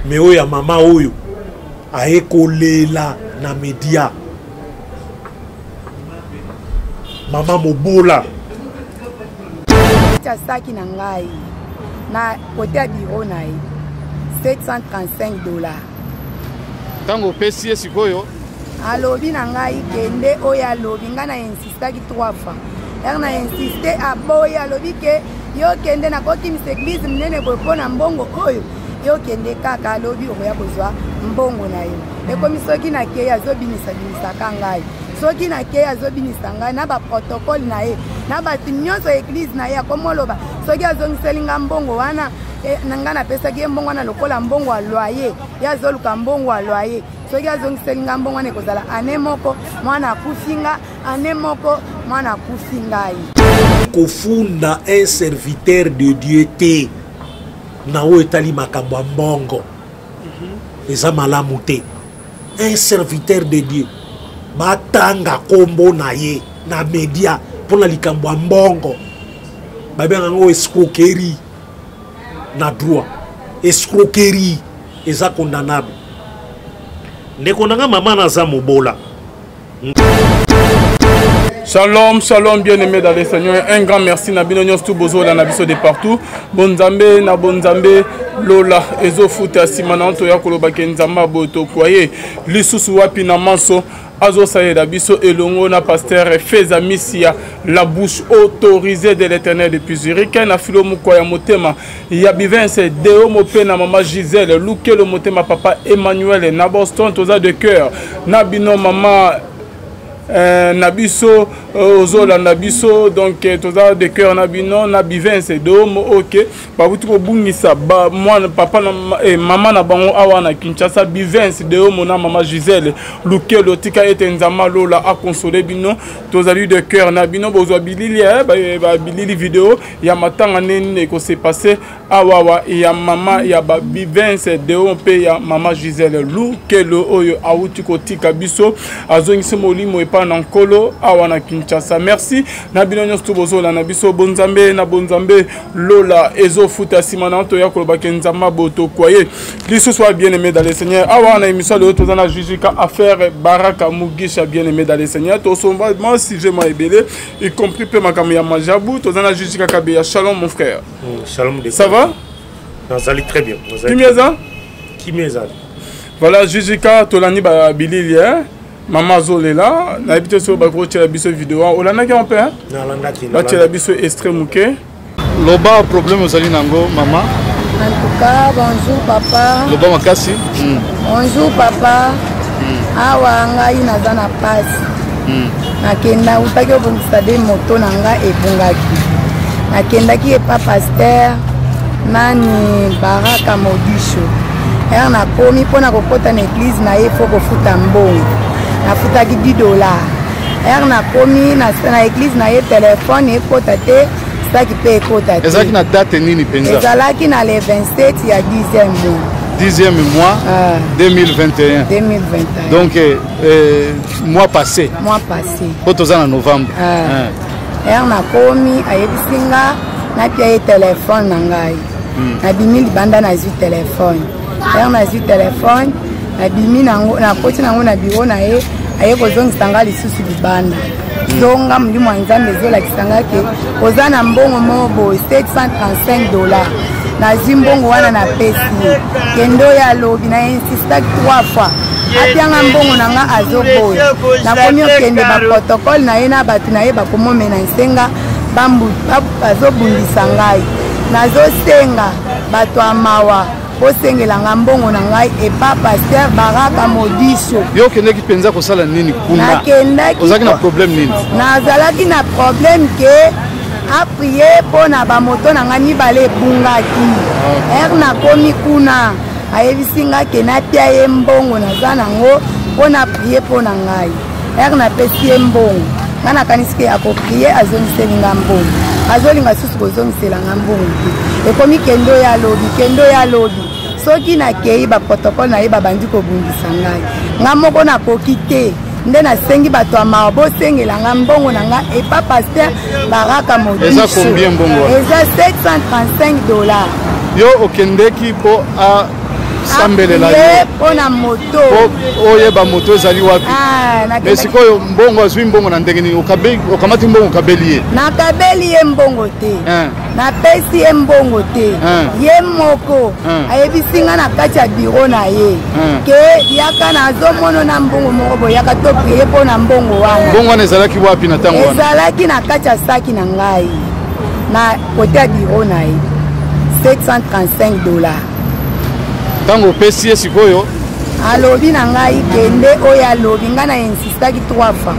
Mais oyo ya mama oyo aye kolela na media. Mama mobola. Saki na ngai na kote ya biro na ye 735 dollars. Ntango opesi ye sikoyo alobi na ngai kende oyo alobi ngai na insistaki 3 fois ere na insiste aboyi alobi ke yo kende nakokimisa eglize monene boye mpo na mbongo oyo yo kende kaka alobi okoya kozwa mbongo na yo ekomi soki nakei azobinisa-binisaka ngai soki nakei azobinisa ngai na baprotokole na ye na bato nyonso ya eglize na ye akomoloba soki azongiseli ngai mbongo wana e, na ngai napesaki ye mbongo wana lokola mbongo ya loyer ye azoluka mbongo ya loyer soki azongiseli ngai mbongo wana ekozala ane moko mwana akufi nga ane moko mwana akufi ngai kofunda un serviteur de dieu te na oyo etali makambo ya mbongo eza malamu te un serviteur de dieu batanga nkombo na ye na media mpo na likambo ya mbongo babenga yango escroquerie na droit escroquerie eza condamnable ndeko na nga mama naza mobola Shalom, shalom, bien-aimé dans le Seigneur. Un grand merci na bino nyonso tout bozo la na biso de partout. Bonzambe na bonzambe lola ezofuta nsima na nto ya koloba ke nzambe aboto kwaye lisusu wapi na manso azosalela biso elongo na pasteur Feza Misia la bouche autorisée de l'éternel depuis Zurich na filo mokwa ya motema ya Bivense Deo Mope na mama Gisèle Lukelo motema papa Emmanuel na Boston toza de cœur na bino mama euh, na biso euh, ozolanda biso donc euh, toza de cœur na bino na Bivense Deo Mo ok bakuti kobungisa ba mwana papa na eh, mama na bango awa na Kinshasa Bivense Deo na mama Gisèle Lukelo tika ete Nzambe lola akonsole bino tozali de cœur na bino bozwa bilili eh, ba, ba bilili video ya matanga nde nini ekose passe awawa ya mama ya ba Bivense Deo mpe ya mama Gisèle Lukelo oyo awuti kotika biso azongisi molimo epai na Nkolo awa na Kinshasa merci na bino nyonso to bozolanda biso bonzambe na bonzambe lola ezofuta nsima na toya koloba ke nzambe abotokwa ye lisusu a bien aimé dans le seigneur awa na émission lelo toza na jujika affaire baraka mugisha bien aimé dans le seigneur tosomba ma sujet ma ebele y compris mpe makambo ya majabu toza na jujika kabeya shalom mon frère mm, shalom de ça va nazali très bien kimia eza kimia ezali voilà jujika tolandi babilili eh? mama azolela nayebi te soki bakoki kotyela biso video wana olandaki yango mpe batyela biso extrait moke loba problème ozali na yango mama en tout cas bonjour papa loba makasi mm. bonjour papa mm. awa ngai naza na pasi mm. nakenda utaki obongisa de moto na ngai ebungaki nakendaki epa paster nani baraka modisho ere nakomi mpo na kokɔta na eglize na ye fo kofuta mbongo nafutaki 10 dollar ere nakomi na, na eglize na ye telefone ekɔta te saki mpe ekɔta te ezalaki na date nini mpenza ezalaki na le 27 ya 10e mois 10e mois ah. 2021 2021 donc euh, euh, mois passé mois passé mpo toza na novembre ah. ah. ere nakomi ayebisi nga napia ye telefone na ngai hmm. nabimi libanda nazwi telefone ere nazwi telefone nabimi nango nakoti nango na biro na ye aye kozongisa ngai lisusu libanda hmm. zonga molimo ya nzambe ezolakisa ngai ke oza na mbongo moko boye 735 dollar nazwi mbongo wana napesi ye kende oyo alobi na insistaki 3 fois apianga mbongo na nga azoboya nakomi okende baprotokole na ye na bato na ye bakomomena nsenga bazobundisa ngai nazosenga bato ya mawa bosengela nga mbongo na ngai epa paster baraka modiso yo okendaki mpenza kosala nini kuna nakendaki ozalaki na problème nini nazalaki na problème ke aprie mpo na bamoto na ngai mibale ebungaki ah. ere nakomi kuna ayebisi ngai ke napia ye mbongo naza nango mpo na prie mpo na ngai ere napesi ye mbongo ngai nakanisi ke akoprie azongiseli nga mbongo azolinga susu kozongisela nga mbongo te ekomi kendo ya lobi kendo ya lobi soki nakei baprotokole na ye babandi kobundisa ngai ngai moko nakoki te nde nasengi bato ya mawa bosengela nga mbongo na nga epa paster baraka modiso eza 735 dollars yo okendeki mpo a asambelela yo mpo na moto oyeba moto ezali wapi. Ah, mais sikoyo mbongo azwi mbongo na ndenge nini? Okamati mbongo okabeli ye? Nakabeli ye mbongo te, napesi ye mbongo te. Ye moko ayebisi nga na kati ya biro na ye ke yaka, nazomona na mbongo moko boye, yaka toprier mpo na mbongo wana. Mbongo wana ezalaki wapi na ntango wana? Ezalaki na kati ya saki na ngai na kote ya biro na ye, 735 $. Ntango opesi ye sikoyo? Alobi na ngai kende oyo alobi ngai na insistaki trois fois.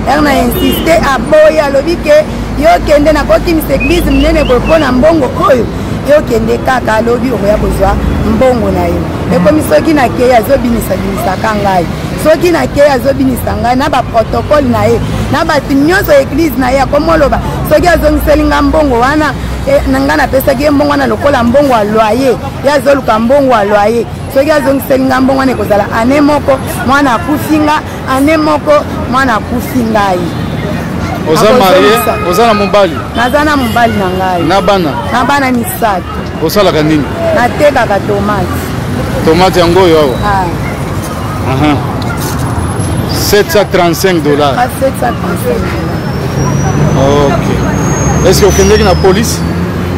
Ere na insiste, aboyi, alobi ke yo kende, nakokimisa église monene boye mpo na mbongo oyo, yo kende kaka, alobi okoya kozwa mbongo na yo. Ekomi soki nakei, azobinisa-binisaka ngai, soki nakei, azobinisa ngai na baprotocole na ye na bato nyonso ya église na ye. Akomoloba soki azongiseli ngai mbongo wana na ngai napesaki ye mbongo wana lokola mbongo ya loyer, ye azoluka mbongo ya loyer. Soki azongiseli ngai mbongo wana, ekozala ane moko mwana akufi nga, ane moko mwana akufi ngai. Oza mariée? Oza na mobali? Naza na mobali na ngai. Na bana? Na bana misato. Osalaka nini? Natekaka tomate. Tomate yango oyo awa? Ah. Aha. 735 $. Ah, 735. Ok, est ce que okendeki na police?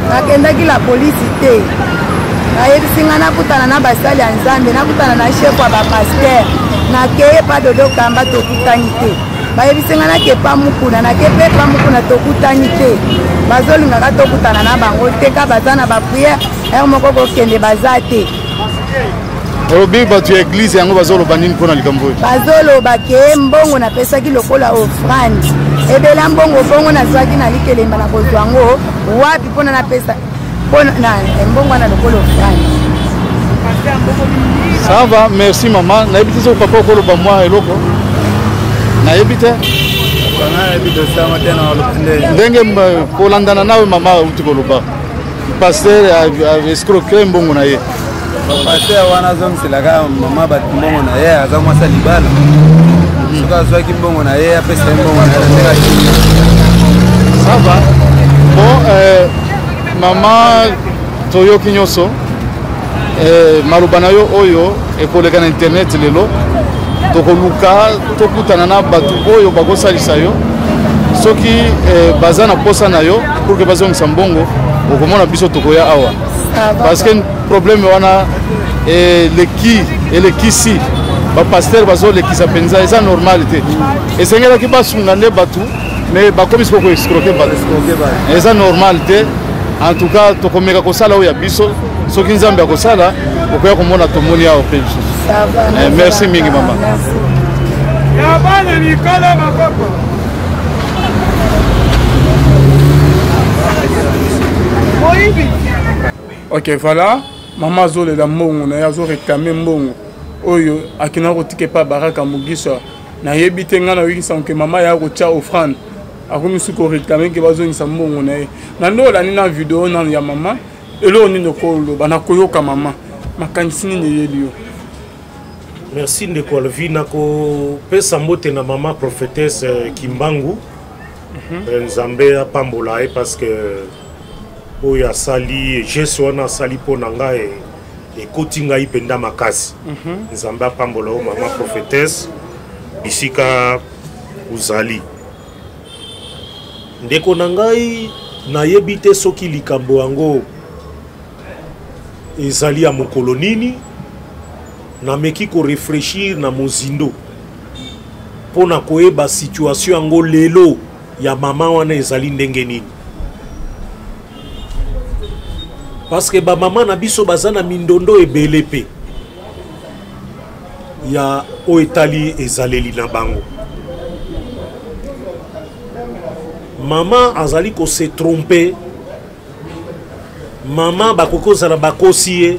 Nakendaki la polisi te. Nayebisi ngai nakutana na basali ya Nzambe, nakutana na chef ya bapasteur. Nakeye pa Dodo Kamba, tokutani te. Bayebisi ngai nake pa Mukuna, nake mpe pa Mukuna, tokutani te. Bazolingaka tokutana na bango te, ka baza na baprière heure moko kokende baza te. Olobi bato ya église yango bazoloba nini mpona likambo oyo? Bazoloba ke mbongo napesaki lokola offrande ebela, mbongo bongo nazwaki na likelemba, na kozwa yango wapi mpona napesa mpona na mbongo wana lokola offrande? Ça va, merci mama. Nayebi te soki papa okoloba mwa eloko, nayebi te. Ndenge kolandana nawe, mama auti koloba pasteur escroquer mbongo na ye. Pasteur wana azongiselaka mama bato mbongo na ye, aza mwasi ya libala. Soki azwaki mbongo na ye, apesa ye mbongo na ye na ndenge akimi. Ça va. Bon, mama, toyoki nyonso maloba na yo oyo ekoleka na internet lelo. Tokoluka tokutana na bato oyo bakosalisa yo soki baza na posa na yo pour que bazongisa mbongo. Okomona biso tokoya awa parce que problème wana eleki, elekisi bapasteur bazolekisa mpenza, eza normal te. Esengelaki basunga nde bato, mais bakomi sikoyo koescroquer bato, eza normal te. En tout cas, tokomeka kosala oyo ya biso. Soki Nzambe akosala, okoya komona tomoni awa mpe lisusu. Merci mingi, mama. Ya bana mikolo maboko. Moyibi. Ok, voilà, mama azolela mbongo na ye, azoréclamer mbongo oyo akendaka kotika epa Baraka Mugisha. Nayebi te, ngai nayokisa ke mama ya kotia offrande, akomi su koréclamer ke bazongisa mbongo na ye. Na nde olandi na video nano ya mama, eloko nini okoloba na koyoka mama? Makanisi nini eyeli yo? Merci, ndeko Alvi. Nakopesa mbote na mama prophétesse Kimbangu. Nzambe apambola ye parce que oyo asali, geste wana asali mpo na ngai ekoti ngai mpenza makasi. Nzambe apambola yo, mama prophétesse, bisika ozali. Ndeko na ngai, nayebi te soki likambo yango ezali ya mokolo nini. Nameki koréfléchir na mozindo mpo na koyeba situation yango lelo ya mama wana ezali ndenge nini, parce que bamama na biso baza na mindondo ebele mpe ya oyo etali ezaleli na bango. Mama azali kose tromper, mama bakoki kozala bakosi ye,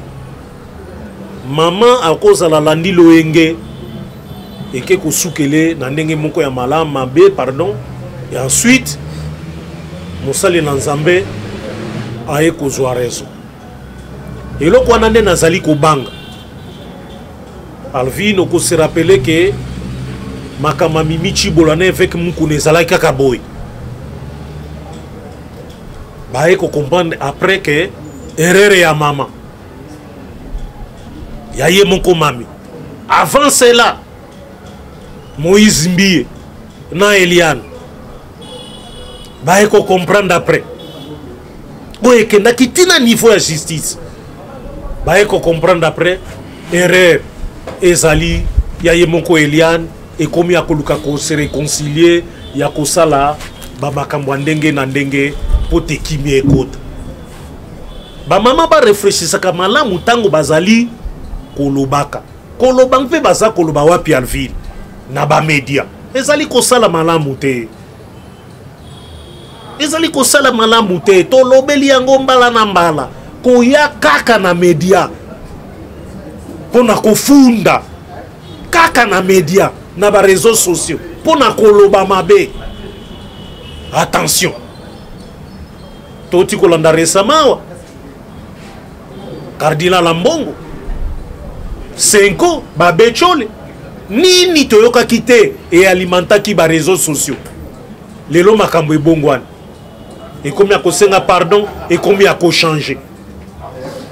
mama akozala alandi loyenge eke kosukele na ndenge moko ya malamu mabe, pardon. Et ensuite mosali na Nzambe aye kozwa raison. Eloko wana nde nazali kobanga. Alvin, okose rappeler ke makambo ya Mimi Cibola na évêque Mukuna ezalaki kaka boye. Baye kocomprendre après ke erreur ya mama. Ya ye moko mami. Avant cela, Moïse Mbiye na Eliane baye ko comprendre après oyo ekendaki ntina niveau ya justice, baye ko comprendre après erreur ezali ya ye moko Eliane, ekomi ya koluka ko se réconcilier, ya kosala bamakambo ya ndenge na ndenge mpo te kimia ekota. Bamama bareflechisaka malamu ntango bazali kolobaka, koloba mpe baza koloba wapi Alvine na bamedia, ezali kosala malamu te, ezali kosala malamu te. Tolobeli yango mbala na mbala, koya kaka na media mpo na kofunda, kaka na media na bareseau sociaux mpo na koloba mabe. Attention, toti kolanda récemment awa cardinal Ambongo, Senko, babechole nini toyokaki te ealimentaki bareseau sociaux. Lelo makambo ebongwani, ekomi ya kosenga pardon, ekomi ya kochange.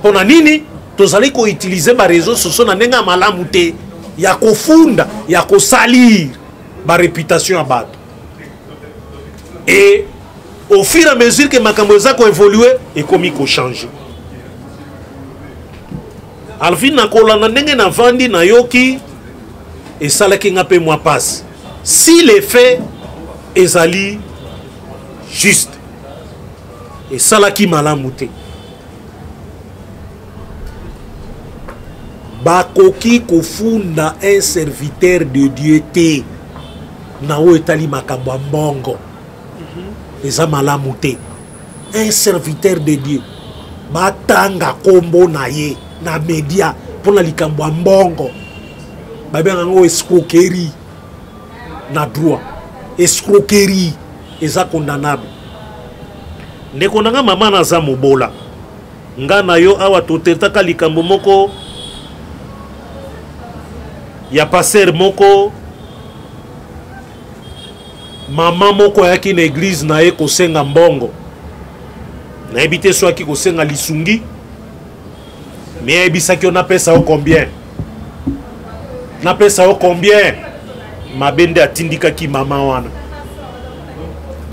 Mpo na nini tozali koutilize bareseau sociaux na ndenge ya malamu te, ya kofunda, ya kosalir bareputation ya bato? Et au fur et à mesure que makambo eza koévolue, ekomi kochange. Alvin, nakolanda ndenge navandi, nayoki esalaki nga mpe mwa mpasi. Si les faits ezali juste, esalaki malamu te. Bakoki kofunda un serviteur de Dieu te na oyo etali makambo ya mbongo, eza malamu te. Un serviteur de Dieu batanga kombo na ye na media mpona likambo ya mbongo, babenga yango escroquerie na droit. Escroquerie eza condamnable. Ndeko na nga, mama naza mobola, nga na yo awa totetaka likambo moko ya pasteur moko. Mama moko ayaki na eglize na ye kosenga mbongo, nayebi te so ayaki kosenga lisungi, me ayebisaki yo: "Napesa yo combien? Napesa yo combien?" Mabe nde atindikaki mama wana.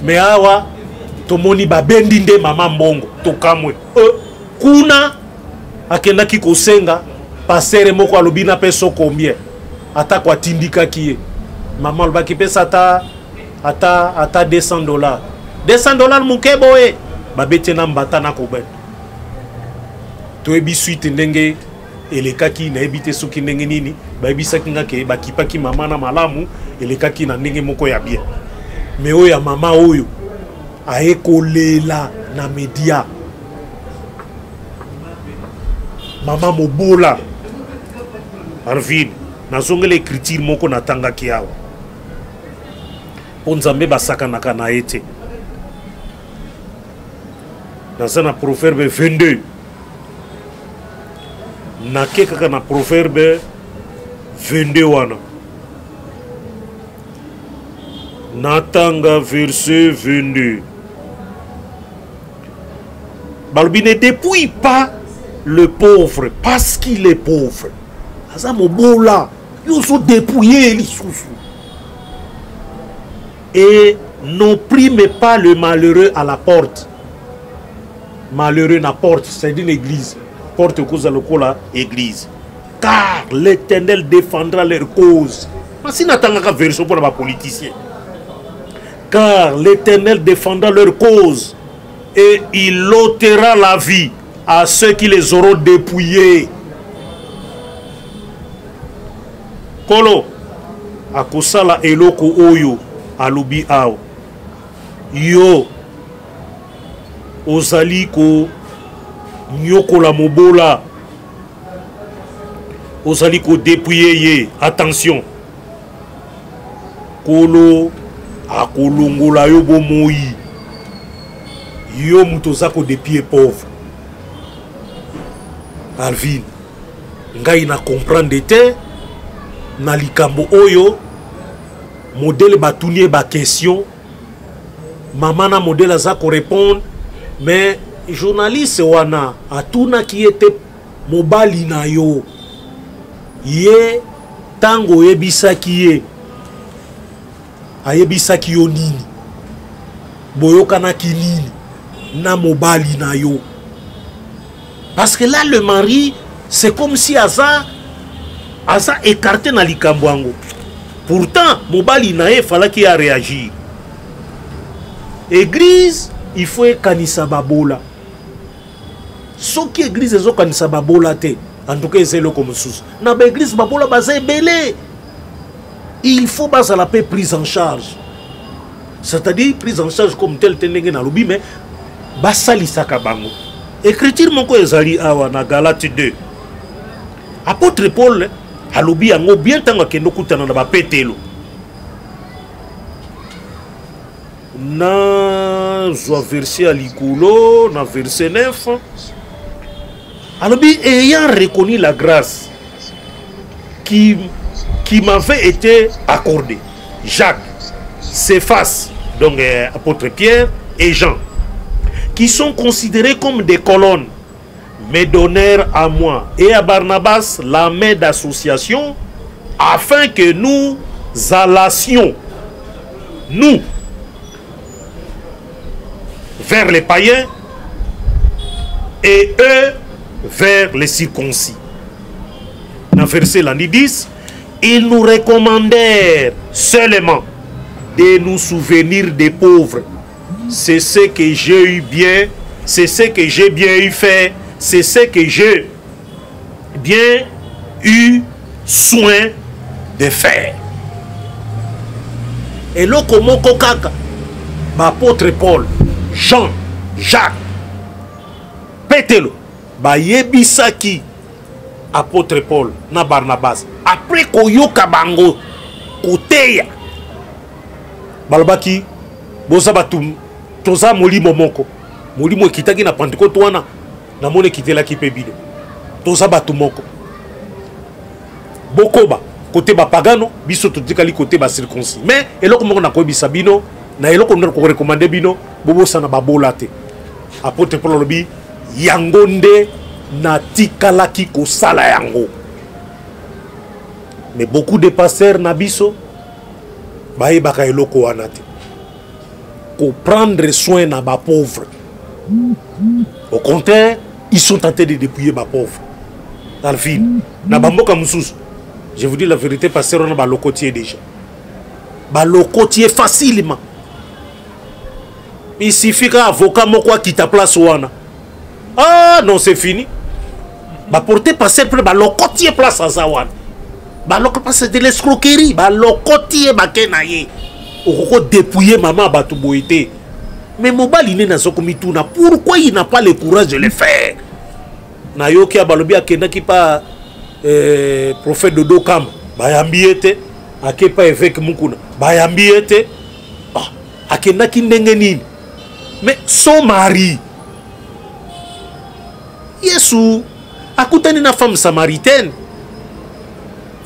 Me awa tomoni babendi nde mama mbongo, tokamwe. Kuna akendaki kosenga, pasteur moko alobi: "Napesa combien?" Atako atindikaki ye, mama alobaki: "Pesa ata $200." $200 moke boye, babeti na mbata na kobeta. Toyebi suite ndenge elekaki, nayebi te soki ndenge nini. Bayebisaki nga ke bakipaki mama na malamu, elekaki na ndenge moko ya bien. Me oyo ya mama oyo aye kolela na media, mama mobola. Arvin, nazongela écriture moko natangaki awa, mpo Nzambe basakanaka na ye te. Naza na Proverbe 22, nake kaka na Proverbe 22 wana, natanga verset 22. Balobi: "Ne dépouille pas le pauvre parce qu'il est pauvre." Aza mobola, yo ozodépouille lisusu. "Et n'opprime pas le malheureux à la porte." Malheureux na porte, c'est une église, porte ekozala lokola église. "Car l'Éternel défendra leur cause." Masi natangaka version mpona bapoliticien. "Car l'Éternel défendra leur cause et il ôtera la vie à ceux qui les auront dépouillés." Kolo akosala eloko oyo alobi awa. Yo ozali konyokola mobola, ozali kodépouille ye, attention, Kolo akolongola yo bomoi, yo moto oza kodépouiller pauvre. Alvin, ngai na comprendre te na likambo oyo. Modèle batuni ye baquestion, mama na modèle aza korépondre, mais journaliste wana atunaki ye te: "Mobali na yo Ye ntango oyebisaki ye, ayebisaki yo nini? Boyokanaki nini na mobali na yo? Parce que là, le mari, c'est comme si aza aza écarté na likambo yango. Pourtant mobali na ye falaki a réagir. Église, il faut ekanisa babola. Soki église ezokanisa babola te, en tout cas eza eloko mosusu. Na baeglise babola baza ebele, il faut bazala mpe prise en charge, c'est-à-dire prise en charge comme tel te ndenge nalobi, mais basalisaka bango. Écriture moko ezali awa na Galate 2, apôtre Paul alobi yango bien ntango akende okutana na bapetelo. Nazwa verset ya likolo na verset 9, alobi: ayant reconnu la grâce qui m'avait été accordée, Jacques, Céphas, donc apôtre Pierre, et Jean, qui sont considérés comme des colonnes, me donnèrent à moi et à Barnabas la main d'association afin que nous allassions, nous, vers les païens et eux vers les circoncis. Dans verset l'année 10, ils nous recommandèrent seulement de nous souvenir des pauvres. C'est ce que j'ai eu bien, c'est ce que j'ai bien eu fait, c'est ce que j'ai bien eu soin de faire. Eloko moko kaka baapôtre Paul, Jean, Jacques, Petelo bayebisaki apôtre Paul na Barnabas après koyoka bango koteya, balobaki: boza bato, toza molimo moko. Molimo ekitaki na Pentecôte wana, namoni ekitelaki mpe bino. Toza bato moko, bokoba kote bapagano, biso totikali kote bacirconcis. Mais eloko moko nakoyebisa bino, na eloko nde korecommander bino, bobosana babola te. Apôtre Paul alobi: yango nde natikalaki kosala yango. Mais beaucoup de pasteurs na biso bayebaka eloko wana te, koprendre soin na bapauvre. Au contraire, ils sont tentés de dépouiller bapauvre. Alvin, na bamboka mosusu, je vous dis la vérité, pasteur wana balokoti ye déjà, balokoti ye facilement. Il suffit ka avocat moko akita place wana, ah non, c'est fini. Baporte pasteur mpe balokoti ye place aza wana, baloko, parce que de l'escroquerie. Balokoti ye, bake na ye. Okoko dépouiller mama bato boye te. Mais mobali nde naza komituna pourquoi il n'a pas le courage de le faire. Nayoki ya balobi akendaki pa prophète Dodo Kamba, bayambi ye te. Ake pa évêque Mukuna, bayambi ye te. Ah, akendaki ndenge nini? Mais son mari, Yesu akutani na femme samaritaine.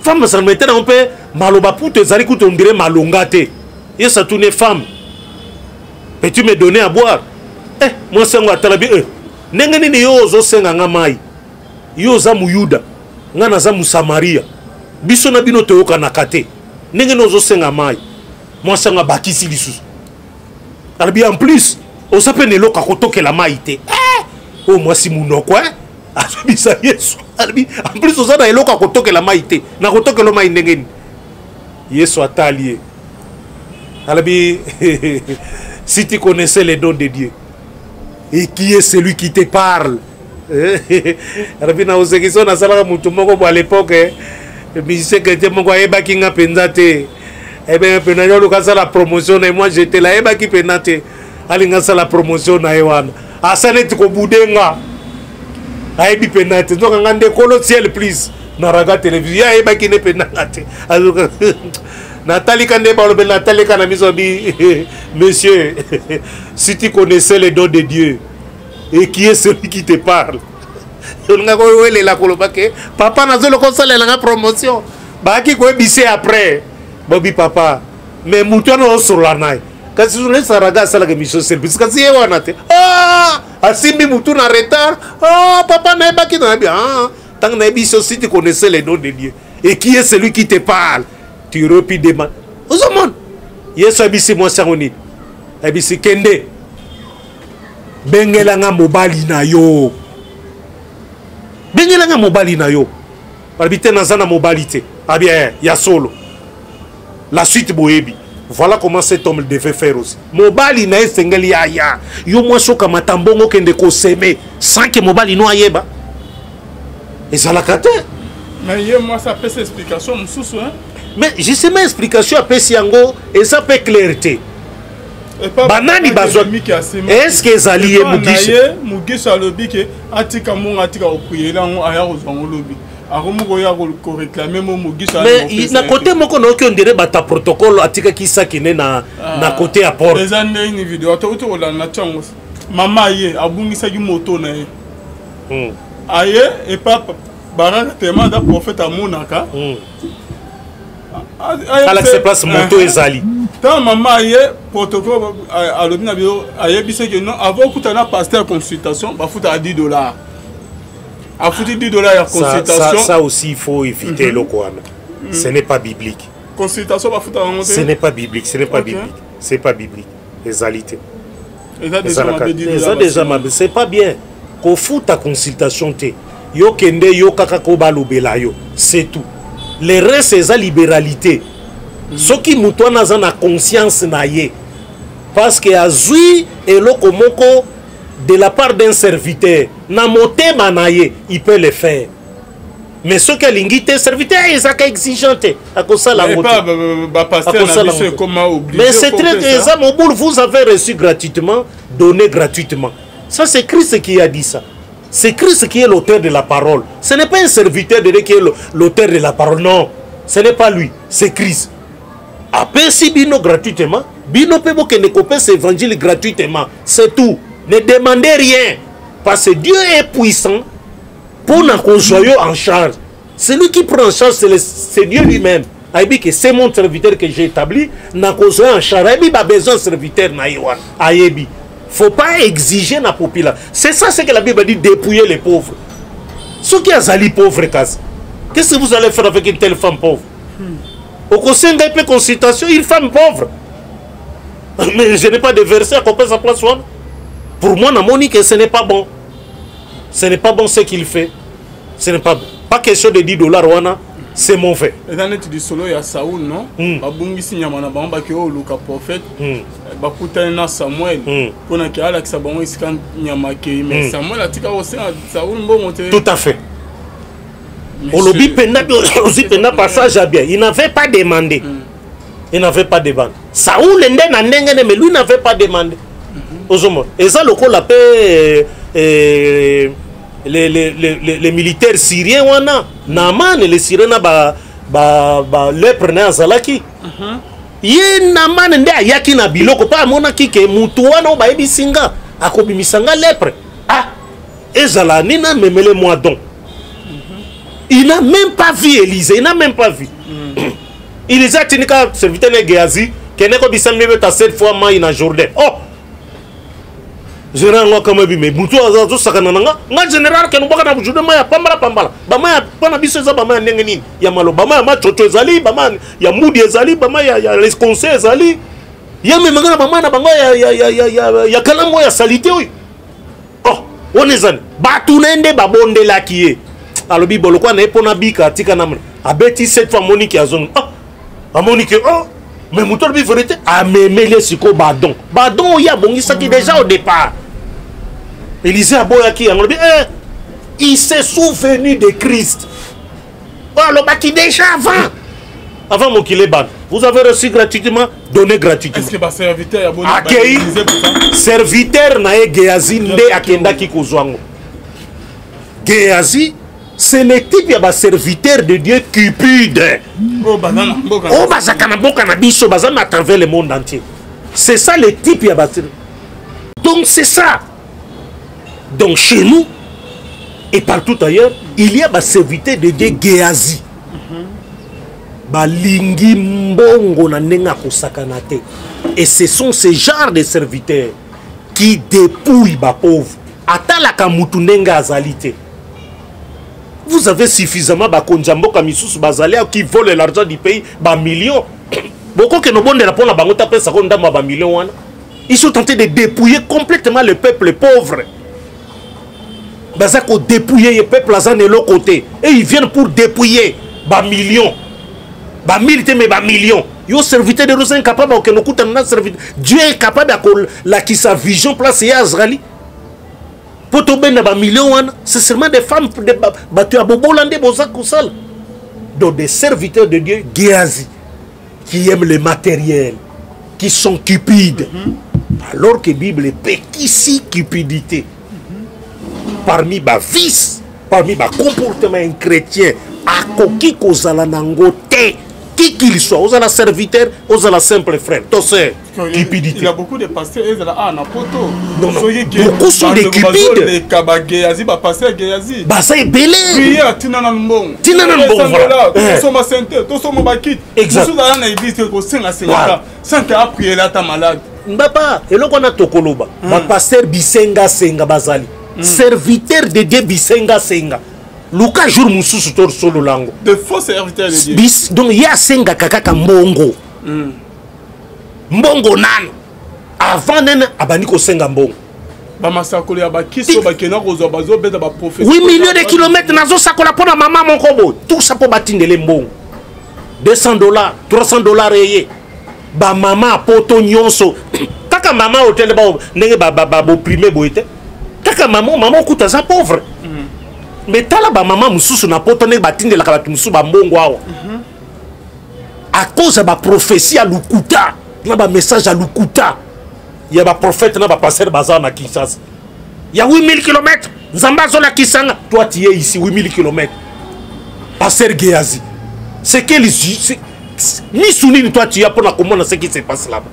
Femme samaritaine yango mpe maloba putu ezali kutu ondire malonga te. Yesu atuni: femme, peux-tu me donner à boire? Eh, mwasi yango atala bi: eh, ndenge nini yo ozosenga nga mai? Yo oza Muyuda, nga naza Mosamaria, biso na bino toyokanaka te. Ndenge nini ozosenga mai? Mwasi yango abakisi lisusu, alobi: en plus oza mpe na eloko akotokela mai te. Eh, oyo mwasi munoko, eh? Azobisa Yesu, alobi: en plus oza na eloko akotokela mai te, nakotokela mai ndenge nini? Yesu atali ye, alobi: si tu connaissais les dons de Dieu et qui est celui qui te parle. Alobi na osekisi oyo nasalaka motu moko bo à l'époque, musicien chrétien moko ayebaki nga mpenza te. Ayebaki mpenza yo oluka asala promotion na ye. Moi, j'étais là, ayebaki mpenza te, alinga asala promotion na ye wana, asa neti kobude nga ayebi mpenza te. Nzoka nga nde kolo Ciel Plus na Raga Télévision. Ye ayebaki nde mpenza nga te. Natalika nde balobeli, natalika na miso bi: monsieur, si tu connaissais les dons de Dieu et qui est celui qui te parle. Olingaka owelela koloba ke papa nazoloka osalelanga promotion. Bayaki koyebise après, bobi papa, mais motu wana osolola na ye, kasi journaliste Araga asalaka émission service, kasi ye wana te. Ah, asimbi mutu na retard. Ah, papa, nayebaki, nayebi. Ah, ntango nayebi so, si tu connaissais les dons de Dieu. Et qui est celui qui te parle? Tu aurais pu demander. Ozomona Yesu ayebisi mwasi yango nini? Ayebisi kende bengela nga mobali na yo, bengela nga mobali na yo. Balobi te, naza na mobali te. Abi eh, ya solo. La suite boyebi. Voilà comment cet homme devait faire aussi. Mobali na ye esengeli aya. Yo mwasi okamata mbongo okende koseme sans que mobali no ayeba. Ezalaka te. Mais ye mwasi apesi explication mosusu, hein? Mais justement explication apesi yango eza mpe clair te. Banani bazwa? Est-ce que ezali ye Mugisho? Mugisho alobi ke atika mbongo, atika kopriela yango, aya kozwa yango lobi. Akomi koya koréclamer mo Mugisho. Mais na côté moko nayoki ondire bata protocole atikaki saki ne na, na côté ya porte. Eza ndenge video atouti kolanda ntango mama ye abungisaki moto na ye. Aye epa Baraka tema aza prophète amonaka. Alakisa place moto ezali. Ntango mama aye protocole alobi na bino, ayebisi ke non, avant okuta na pasteur consultation bafutaka 10 $, afuti 10 $ ya consultation. Ça aussi il faut éviter eloko wana. Ce n'est pas biblique. Consultation bafutaka yango te. Ce n'est pas biblique, ce n'est pas biblique, c'est pas biblique, ezali te. Eza déjà mabe, 10 Eza déjà mabe, c'est pas bien kofuta consultation te. Yo kende, yo kaka ko balobela yo, c'est tout. Le reste eza libéralité. Soki moto wana aza na conscience na ye parce que azwi eloko moko de la part d'un serviteur na motema na ye, il peut le faire. Mais soki alingi te, serviteur ezaka exigeant te, akosala yango te. Bapasteur na biso ekoma obligé. Mais c'est très eza mobulu. Vous avez reçu gratuitement, donné gratuitement. Ça, c'est Christ qui a dit ça. C'est Christ qui est l'auteur de la parole. Ce n'est pas un serviteur de Dieu qui est l'auteur de la parole. Non, ce n'est pas lui, c'est Christ. Apesi bino gratuitement, bino mpe bokende kopesa évangile gratuitement, c'est tout. Ne demandez rien parce que Dieu est puissant mpona kozwa yo en charge. Celui qui prend en charge, c'est Dieu lui-même. Ayebi ke c'est mon serviteur que j'ai établi, nakozwa ye en charge. Ayebi babesoin serviteur na ye wana, ayebi. Faut pas exiger na population. C'est ça ce que la Bible dit, dépouiller les pauvres. Soki azali pauvre kasi, qu'est-ce que vous allez faire avec une telle femme pauvre? Okosenga ye mpe consultation, une femme pauvre? Mais je n'ai pas de verset akopesa place wana. Pour moi, namoni que ce n'est pas bon, ce n'est pas bon ce qu'il fait. Ce n'est pas bon. Pas question de 10 $ wana, c'est mauvais. Eza neti lisolo ya Saul, non? Babungisi nyama na bango, bakei oluka prophète. Bakutani na Samuel mpona ke alakisa bango esika nyama akei, mais Samuel atika kosenga Saul mbongo te. Tout à fait. Olobi mpenza, ozwi mpenza passage ya bien. Il n'avait pas demandé. Il n'avait pas demandé. Saul nde na ndenge ne, mais lui n'avait pas demandé. Ozomona eza lokola mpe les militaires syriens wana, Naaman le Syrien na ba lèpre na ye azalaki ye. Naaman nde ayaki na biloko mpe amonaki ke mutu wana oyo bayebisi nga akobimisa nga lèpre, ah, ezala nini, amemele mwa don. Il n'a même pas vu Élisée, il n'a même pas vu. Élisée atindi kaka serviteur na Géasi, kende kobisa mibeta sept fois mai na Jourdain. Oh, général ngo akama bime, mutu azosakana na nga, nga général, kende bwaka na Jourdain mai ya pambala pambala. Bamai ya mpo na biso eza bamai ya ndenge nini? Ya maloba, bamai ya macoco ezali, bamai ya mudi ezali, bamai ya les conseils ezali. Ye memanga na bamai na bango ya kalamu oyo ya saleté oyo. Oh, wana ezali bato na ye nde babondelaki ye. Alobi bolokwa na ye mpo na bika, atika na abeti sept fois, amoniki azongi. Oh, amoniki, oh, mais moto alobi vérité, amemeli ye sikoyo badon, badon oyo abongisaki déjà au départ. Élisée aboyaki yango, alobi eh, il s'est souvenu de Christ oyo alobaki déjà avant mokili ebanda: vous avez reçu gratuitement, donné gratuitement. Est-ce que baserviteur ya boni Akei serviteur na ye Geazi nde akendaki kozwa yango. Geazi, c'est le type ya baserviteur de Dieu cupide oyo baza na mboka. Oyo bazalaka na mboka na biso, baza na travers le monde entier. C'est ça le type ya ba, donc c'est ça. Donc chez nous et partout ailleurs, il y a baserviteur de Dieu Geazi, balingi mbongo na ndenge akosakana te. Et ce sont ces genres de serviteurs qui dépouillent bapauvre. Atalaka mutu ndenge azali te. Vous avez suffisamment bakonzi ya mboka misusu bazali qui volent l'argent du pays, ba millions. Bokokende obondela mpo na bango te, apesako ndambo ya ba millions wana. Ils sont tentés de dépouiller complètement le peuple pauvre. Baza ko dépouiller le peuple aza na eloko te. Et ils viennent pour dépouiller ba millions. Ba mille te mais ba millions. Yo serviteur de Dieu incapable okende okutana na serviteur. Dieu est capable ya kolakisa vision place ya Azrali. Po tobenda ba millions wana, c'est seulement des femmes de bato ya bobola nde boza kosala. Donc des serviteurs de Dieu Géasi qui aiment le matériel, qui sont cupides. Alors que Bible epekisi cupidité. Parmi ba vices, parmi ba comportement un chrétien akoki kozala nango te, qui qu'il soit, ozala serviteur, ozala simple frère, to sœur, cupidité. Il y a beaucoup de pasteurs ezala ah na poto. Non, non. Beaucoup sont des cupides. Leka ba Gehazi, ba pasteur Gehazi. Baza ebele. Prière tina na mbongo. Tina na mbongo, voilà. Tosomba sente, tosomba ba kit. Exact. Mosusu aza na église te kosenga senga. Voilà. Sans que a prier ata malade. Mbapa, eloko wana tokoloba. Ba pasteur bisenga senga bazali. Serviteur de Dieu bisenga senga. Luka jour mosusu to solo lango. De faux serviteurs de Dieu. Bis, donc ye asengaka kaka mbongo. Mbongo nano. Avant nene abandi kosenga mbongo. Bamasakolo ya bakisi oyo bakenda kozwa bazobeta ba prophétie. 8 millions de kilomètres nazosakola mpo na mama moko boye. Tout ça mpo batindele mbongo. $200, $300 eye. Ba mama poto nyonso. Kaka mama hotel ba ndenge ba ba ba boprime boye te. Kaka mama, mama okuta za pauvre. Mais tala ba mama mususu na poto ndenge batindelaka bato mususu ba mbongo awa. À cause ya ba prophétie ya lukuta, na ba message ya lukuta ya ba prophète na ba pasteur baza na Kinshasa. Ya 8000 kilomètres, Nzambe azolakisa nga. Toi tu es ici 8000 kilomètres. Pasteur Géasi. C'est quel c'est misu nini toi tu as pour la komona ce qui se passe là-bas.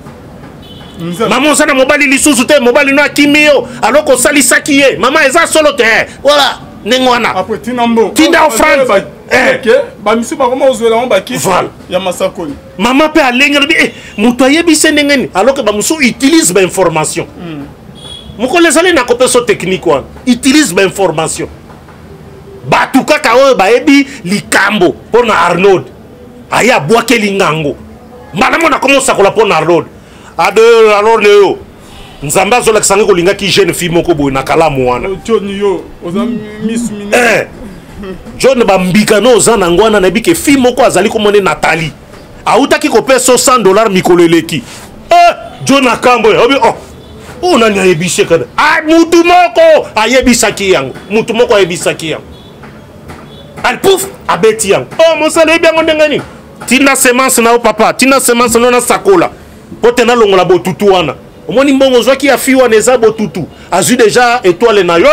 Maman oza na mobali lisusu te, mobali no akimi yo, alors kosalisaki ye. Maman eza solo te. Voilà, ndenge wana. Après tina mbongo. Tinda offrande. Ba eh. Ba misu bakoma ozwela ngo bakisi Voilà. ya masakoli. Maman pe alenge lobi eh moto ayebisi ndenge nini alors que ba musu utilise ba information. Mokolo ezali na kopesa technique wana. Utilise ba information. Bato kaka oyo bayebi likambo mpo na Arnold. Aye abwakeli ngango. Mbala mona komo sakola mpo na Arnold. Ade alors leo. Nzambe azolakisa ngai kolingaki jeune fille moko boye na kalamu wana. Oh, John yo, oza miss minene. Eh. John bambika no oza na ngwana nayebi ke fille moko azali komona Nathalie. Autaki kopesa $100 mikolo eleki. Eh, John akambo obi oh. Oh nani ayebisi kana? Ah mutu moko ayebisaki yango. Mutu moko ayebisaki yango. Al pouf abeti yango. Oh mosala yebi yango ndenge nini? Tina semence na yo papa, tina semence na yo na sakola. Po te nalongola botutu wana. Omoni mbongo ozwaki ya fille wana eza botutu. Azwi déjà étoile na yo.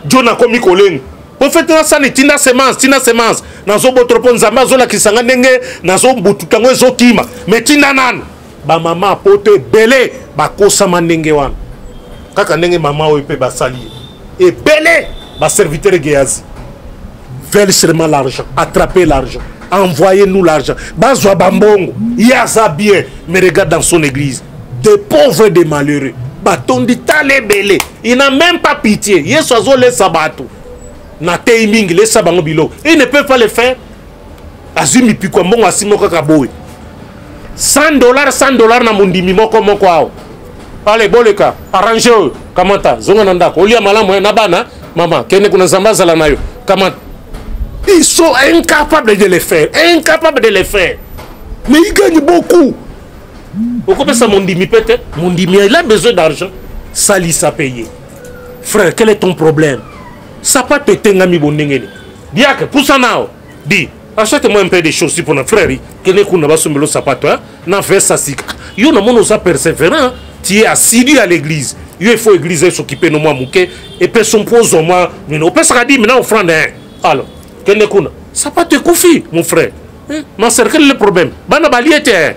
John akomi kolenga. Prophète na sani tinda semence, tinda semence. Nazo botro po Nzambe azolakisa nga ndenge nazo botutu yango ezokima. Mais tinda nanu. Ba mama poto ebele bakosama ndenge wana. Kaka ndenge mama oyo pe basali ye. Ebele ba serviteur Géasi. Veulent seulement l'argent, attraper l'argent. Envoyez-nous l'argent. Bazwa bambongo. Yaza bien, mais regarde dans son église. Des pauvres et des malheureux. Batondi talebele. Il n'a même pas pitié. Yesu azolesa bato. Na tei mingi lesa bango biloko. Ils ne peuvent pas le faire. Azwi mipiko ya mbongo asimo kaka boye. $100, $100 na mondimi moko moko awa. Allez, boleka, arrangez oyo. Kamata, zonga na ndako. Olia malamu na bana, mama, kende kuna Nzambe azala na yo. Kamata. Ils sont incapables de le faire, incapables de le faire. Mais ils gagnent beaucoup. Okopesa mondimi pete, mondimi il a besoin d'argent. Salisa payer. Frère, quel est ton problème? Sapato etengami bondengeni. Diacre, poussa nao. Dis, achète-moi un peu de chaussures pour notre frère. Kene kuna basombelo sapato, hein? Na veste sika. Yo na mono za persévérant, tu es assidu à l'église. Yo il faut église s'occuper no moi muke et pe son pose moi, mais no pesa dit maintenant offrande hein. Alors, kene kuna. Sapato ekufi, mon frère. Hein? Ma sœur, quel est le problème? Bana baliete hein.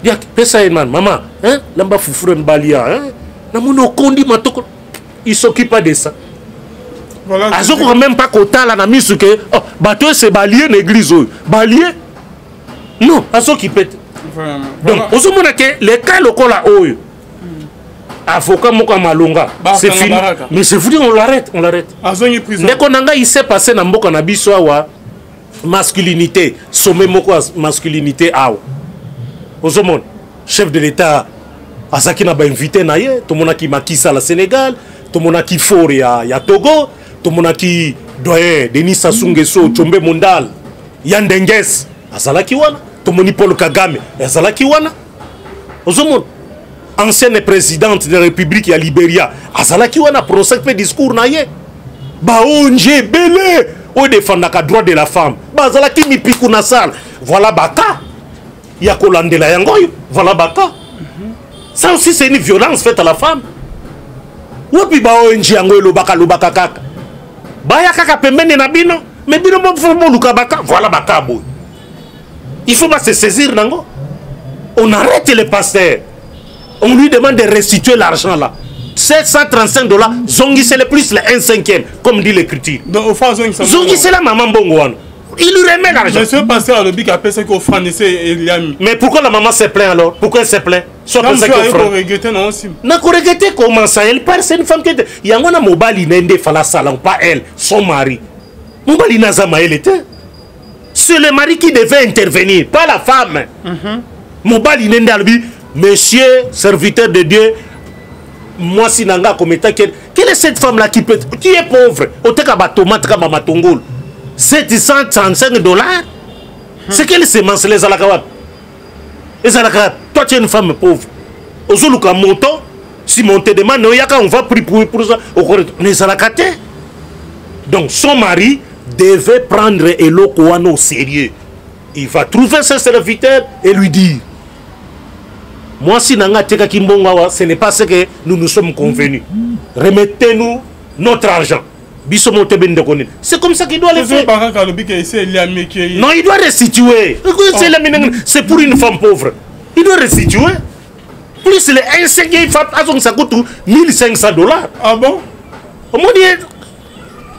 Diacre, pesa ye man, maman, hein? Lamba fufure mbalia, hein? Na mono kondi matoko. Il s'occupe pas de ça. Voilà, azokoka même pas kotala na misu ke oh, bato ese balie na église oyo balie non azokipe te. Vraiment. Donc Voilà. ozomona ke le cas lokola oyo. Avocat moko ya malonga, c'est fini. Mais je vous dis, on l'arrête, on l'arrête. Ndeko na ngai, il s'est passé na mboka na biso awa, masculinité, sommet moko ya masculinité awa. Ozomona chef de l'État azalaki na bainvité na ye, tomonaki Macky Sall ya Sénégal, tomonaki Faure ya Togo, tomonaki doyen Denis Sassou Nguesso, Tshombe Mondal ya Ndenges azalaki wana, tomoni Paul Kagame azalaki wana. Ozomona ancienne présidente de la République ya Liberia azalaki wana, procès mpe discours na ye. Baonge ebele oyo defandaka droit de la femme bazalaki mipiku na salle. Voilà baka ya kolandela yango oyo, voilà baka. Ça aussi, c'est une violence faite à la femme. Wapi ba ONG yango elobaka lobaka kaka, baya kaka pembeni na bino, mais bino boluka baka. Voilà baka boye, il faut ba se saisir nango. On arrête le pasteur, on lui demande de restituer l'argent là, 735 $. Zongisele plus le 1 cinquième, comme dit l'Écriture. Zongisela mama mbongo wana. Il lui remet l'argent. Monsieur pasteur alobi apesaki offrande ese eliami. Mais pourquoi la maman se plaint alors? Pourquoi elle se plaint? Soit apesaki offrande. Regretter non aussi. Nakoregretter comment ça? Elle parle, c'est une femme qui, yango na mobali na nde fala sala, pas elle, son mari. Mobali naza mayele te. C'est le mari qui devait intervenir, pas la femme. Mobali nende alobi: monsieur serviteur de Dieu, mwasi na nga akometaki. Quelle est cette femme là qui peut, qui est pauvre, oteka batomate kaka, bamatongolo, 735 $? C'est quelle semence? Le ezalaka wapi? Ezalaka wapi? Toi, tu es une femme pauvre, ozoluka montant. Si on te demande, oyaka, on va prier pour ça, ezalaka te. Donc son mari devait prendre eloko wana au sérieux. Il va trouver ses serviteurs et lui dire: mwasi na nga atekaki mbongo awa, ce n'est pas ce que nous nous sommes convenus, remettez-nous notre argent. Biso mo tebe ndeko nini. C'est comme ça qu'il doit le faire. Baraka alobi ke ese eliameki ye. Non, il doit restituer. C'est pour une femme pauvre, il doit restituer plus le 1 cinquième. Azongisa kutu 1500 $. Ah bon? Omoni ye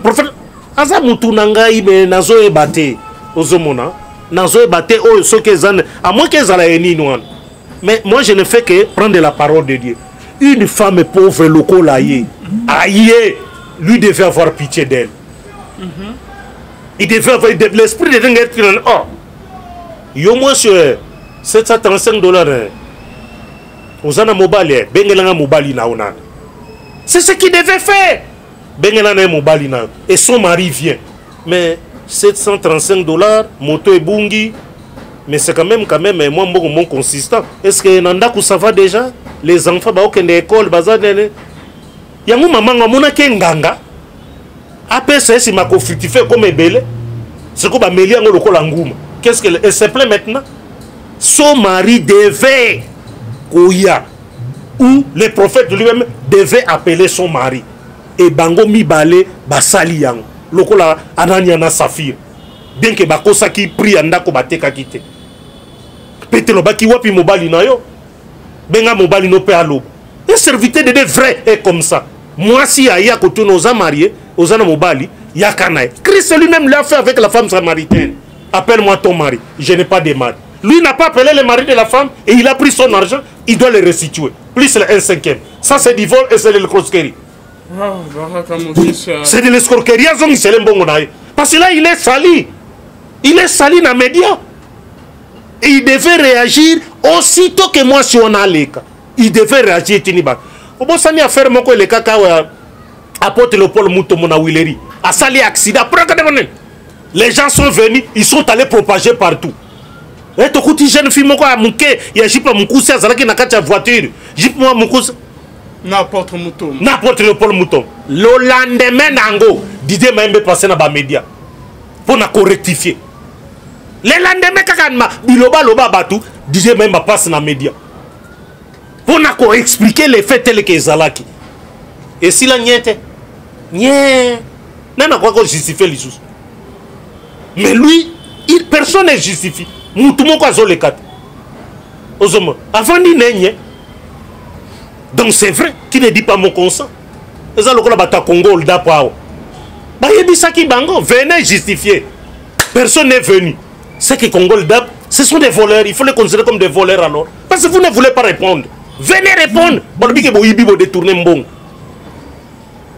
prophète aza mutu na ngai, me nazoyeba te. Ozomona, nazoyeba te oyo soki eza, à moins ke ezala ye nini wana. Mais moi, je ne fais que prendre la parole de Dieu. Une femme pauvre lokola ye aye, lui devait avoir pitié d'elle. Il devait avoir l'esprit de ndenge oh yo mwasi 735 $, oza na mobali, bengelanga mobali na yo nani. C'est ce qu'il devait faire. Bengela na ye mobali na yo et son mari vient. Mais 735 $, moto ebungi, mais c'est quand même moi mbongo mon consistant. Est-ce que na ndako ça va déjà? Les enfants baokende école, baza nene yango? Mamango amonaki nganga apesa ye nsima kofructifier comme ebele. Sikoyo bameli yango lokola nguma. Qu'est-ce que elle se plaint maintenant? Son mari devait koya ou le prophète lui-même devait appeler son mari et bango mibale basali yango lokola Anania na Safire. Bien ke bakosaki prix ya ndako batekaki te, Petelo baki: wapi mobali na yo? Benga mobali no mpe aloba. Un serviteur de Dieu vrai est comme ça. Mwasi aya kotuna: oza marié, oza na mobali, yaka na ye. Christ lui-même l'a fait avec la femme samaritaine. Appelle-moi ton mari. Je n'ai pas de mari. Lui n'a pas appelé le mari de la femme et il a pris son argent. Il doit le restituer plus le 1 cinquième. Ça, c'est du vol et c'est de l'escroquerie. Ah, Baraka Mokisha. C'est de l'escroquerie. Azongisele mbongo na ye, parce que là, il est sali, il est sali na média et il devait réagir aussitôt que mwasi wana aleka. Il devait réagir. Etini bato obosani affaire moko elekaka awa, apôtre Léopold Mutombo na Huileries asali accident. Les gens sont venus, ils sont allés propager partout. E tokuti jeune fille moko ya moke ya jupe ya mokuse azalaki na kati ya voiture, jupe moko ya mokuse. Na apôtre Mutombo. Na apôtre Léopold Mutombo. Le lendemain nango, Didier Mayembe passé na bamédia mpo na korectifier. Le lendemain kaka ma bilobaloba bato, Didier Mayembe passe na média mpo na koexpliquer les faits tel que ezalaki. Esila nye te nye, nani akoka kojustifie lisusu? Mais lui il, personne ne justifie. Mutu moko azoleka te, ozomona avandi nenye. Donc c'est vrai, qui ne dit pas mon consent. Eza lokola bato ya Congo oldapo awa, bayebisaki bango: venez justifier. Personne n'est venu. C'est que Congo Ldap, ce sont des voleurs. Il faut les considérer comme des voleurs alors, parce que vous ne voulez pas répondre. Venez répondre. Balobi ke boyibi bo détourner mbongo.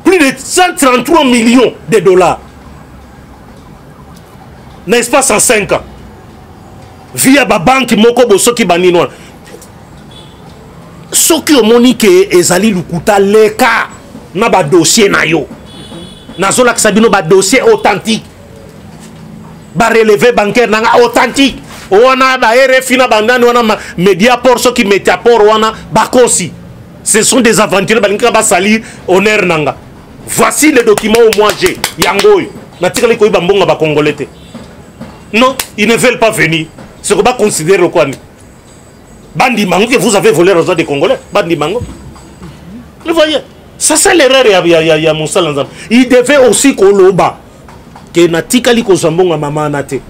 Plus de 133 millions de dollars. Na espace en 5 ans. Via ba banque moko bo soki banini wana. Soki omoni ke ezali lukuta leka na ba dossier na yo. Nazolakisa bino ba dossier authentique. Ba relevé bancaire nanga authentique. Wana ba RFI na bandani wana Mediaport soki Mediaport wana bakosi. Ce sont des aventuriers balingi ba salir honneur nanga. Voici les documents au moi j'ai yango oyo. Natikali koyiba mbongo ba congolais te. Non, ils ne veulent pas venir. Ce qu'on va considérer quoi Bandi mango que vous avez volé l'argent des Congolais. Bandi mango. Vous voyez? Ça c'est l'erreur ya ya ya, ya mosala nzambe. Il devait aussi koloba que natikali kozwa mbongo ya mama na te.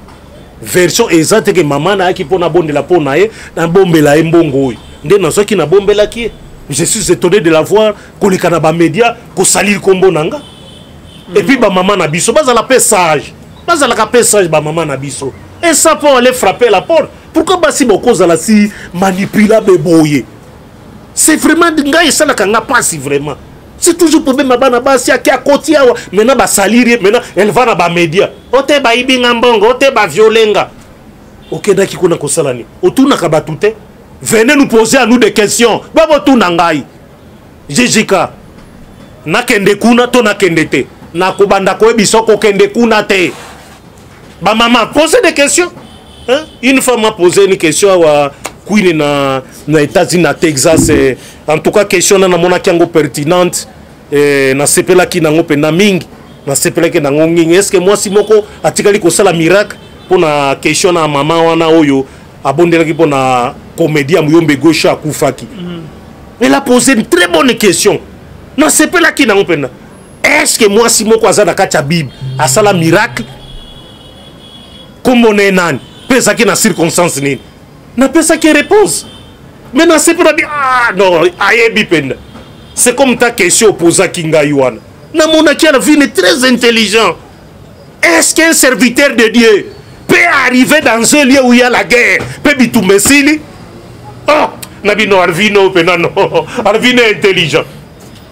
Version eza te ke mama na yaki mpona bondela mpo na ye, nabombela ye mbongo oyo. Nde nazwaki nabombelaki ye. Je suis étonné de la voir koleka na ba média kosalir kombo na nga. Et puis ba mama na biso bazala pe sage. Bazalaka pe sage ba mama na biso. Et ça pour aller frapper la porte. Pourquoi basi bokozala si manipulable boye? C'est vraiment ngai esalaka nga pasi vraiment. C'est toujours problème ya bana basi ake akoti awa maintenant basalir ye maintenant elle va na ba média. Ote bayibi nga mbongo, ote ba violer nga. Okendaki kuna kosala nini? Otunaka bato te. Venez nous poser à nous des questions. Babotuna ngai. JJK. Nakende kuna to nakende te. Nakobanda koyebisa kokende kuna te. Ba maman, posez des questions. Hein? Une femme m'a posé une question awa Queen na na États-Unis na Texas eh, en tout cas question na namonaki yango pertinente eh, nasepelaki nango mpenza mingi nasepelaki nango mingi est ce que mwasi moko atikali kosala miracle mpo na question na mama wana oyo abondelaki mpo na comédie ya Muyombe Gauche akufaki. Elle a posé une très bonne question. Nasepelaki nango mpenza. Est-ce que mwasi moko aza na kati ya Bible asala miracle? Kombo na ye nani? Mpe ezalaki na circonstance nini? Napesaki réponse. Mais nasepelaki, ah non, ayebi mpenza. C'est comme ta question opposaki ngai wana. Namonaki Alvine très intelligent. Est-ce qu'un serviteur de Dieu peut arriver dans un lieu où il y a la guerre, peut bitumba esili? Oh, nabino Alvino pena non. Alvino est intelligent.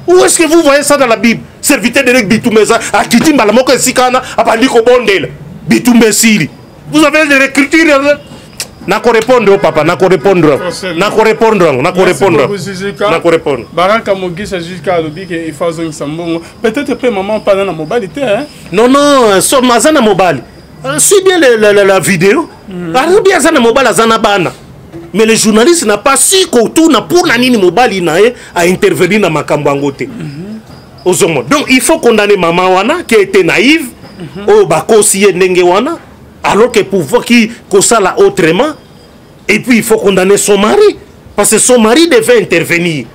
Où est-ce que vous voyez ça dans la Bible? Serviteur de Dieu bitumba eza akiti mbala moko esika wana abandi kobondela bitumba esili. Vous avez des écritures nako répondre papa, nako répondre. Nako répondre, nako répondre. Nako répondre. Baraka Mogisa jusqu'à alobi ke il faut azongisa mbongo. Peut-être pe maman pana na mobali te hein? Non non, so maza na mobali. Suis bien la vidéo. Alobi aza na mobali aza na bana. Mais le journaliste n'a pas su kotuna pour na nini mobali na ye a intervenir na makambo yango te. Ozongo. Donc il faut condamner maman wana qui était naïve. Oyo bakosi ye ndenge wana alors que pouvoir qui kosala autrement. Et puis il faut condamner son mari parce que son mari devait intervenir.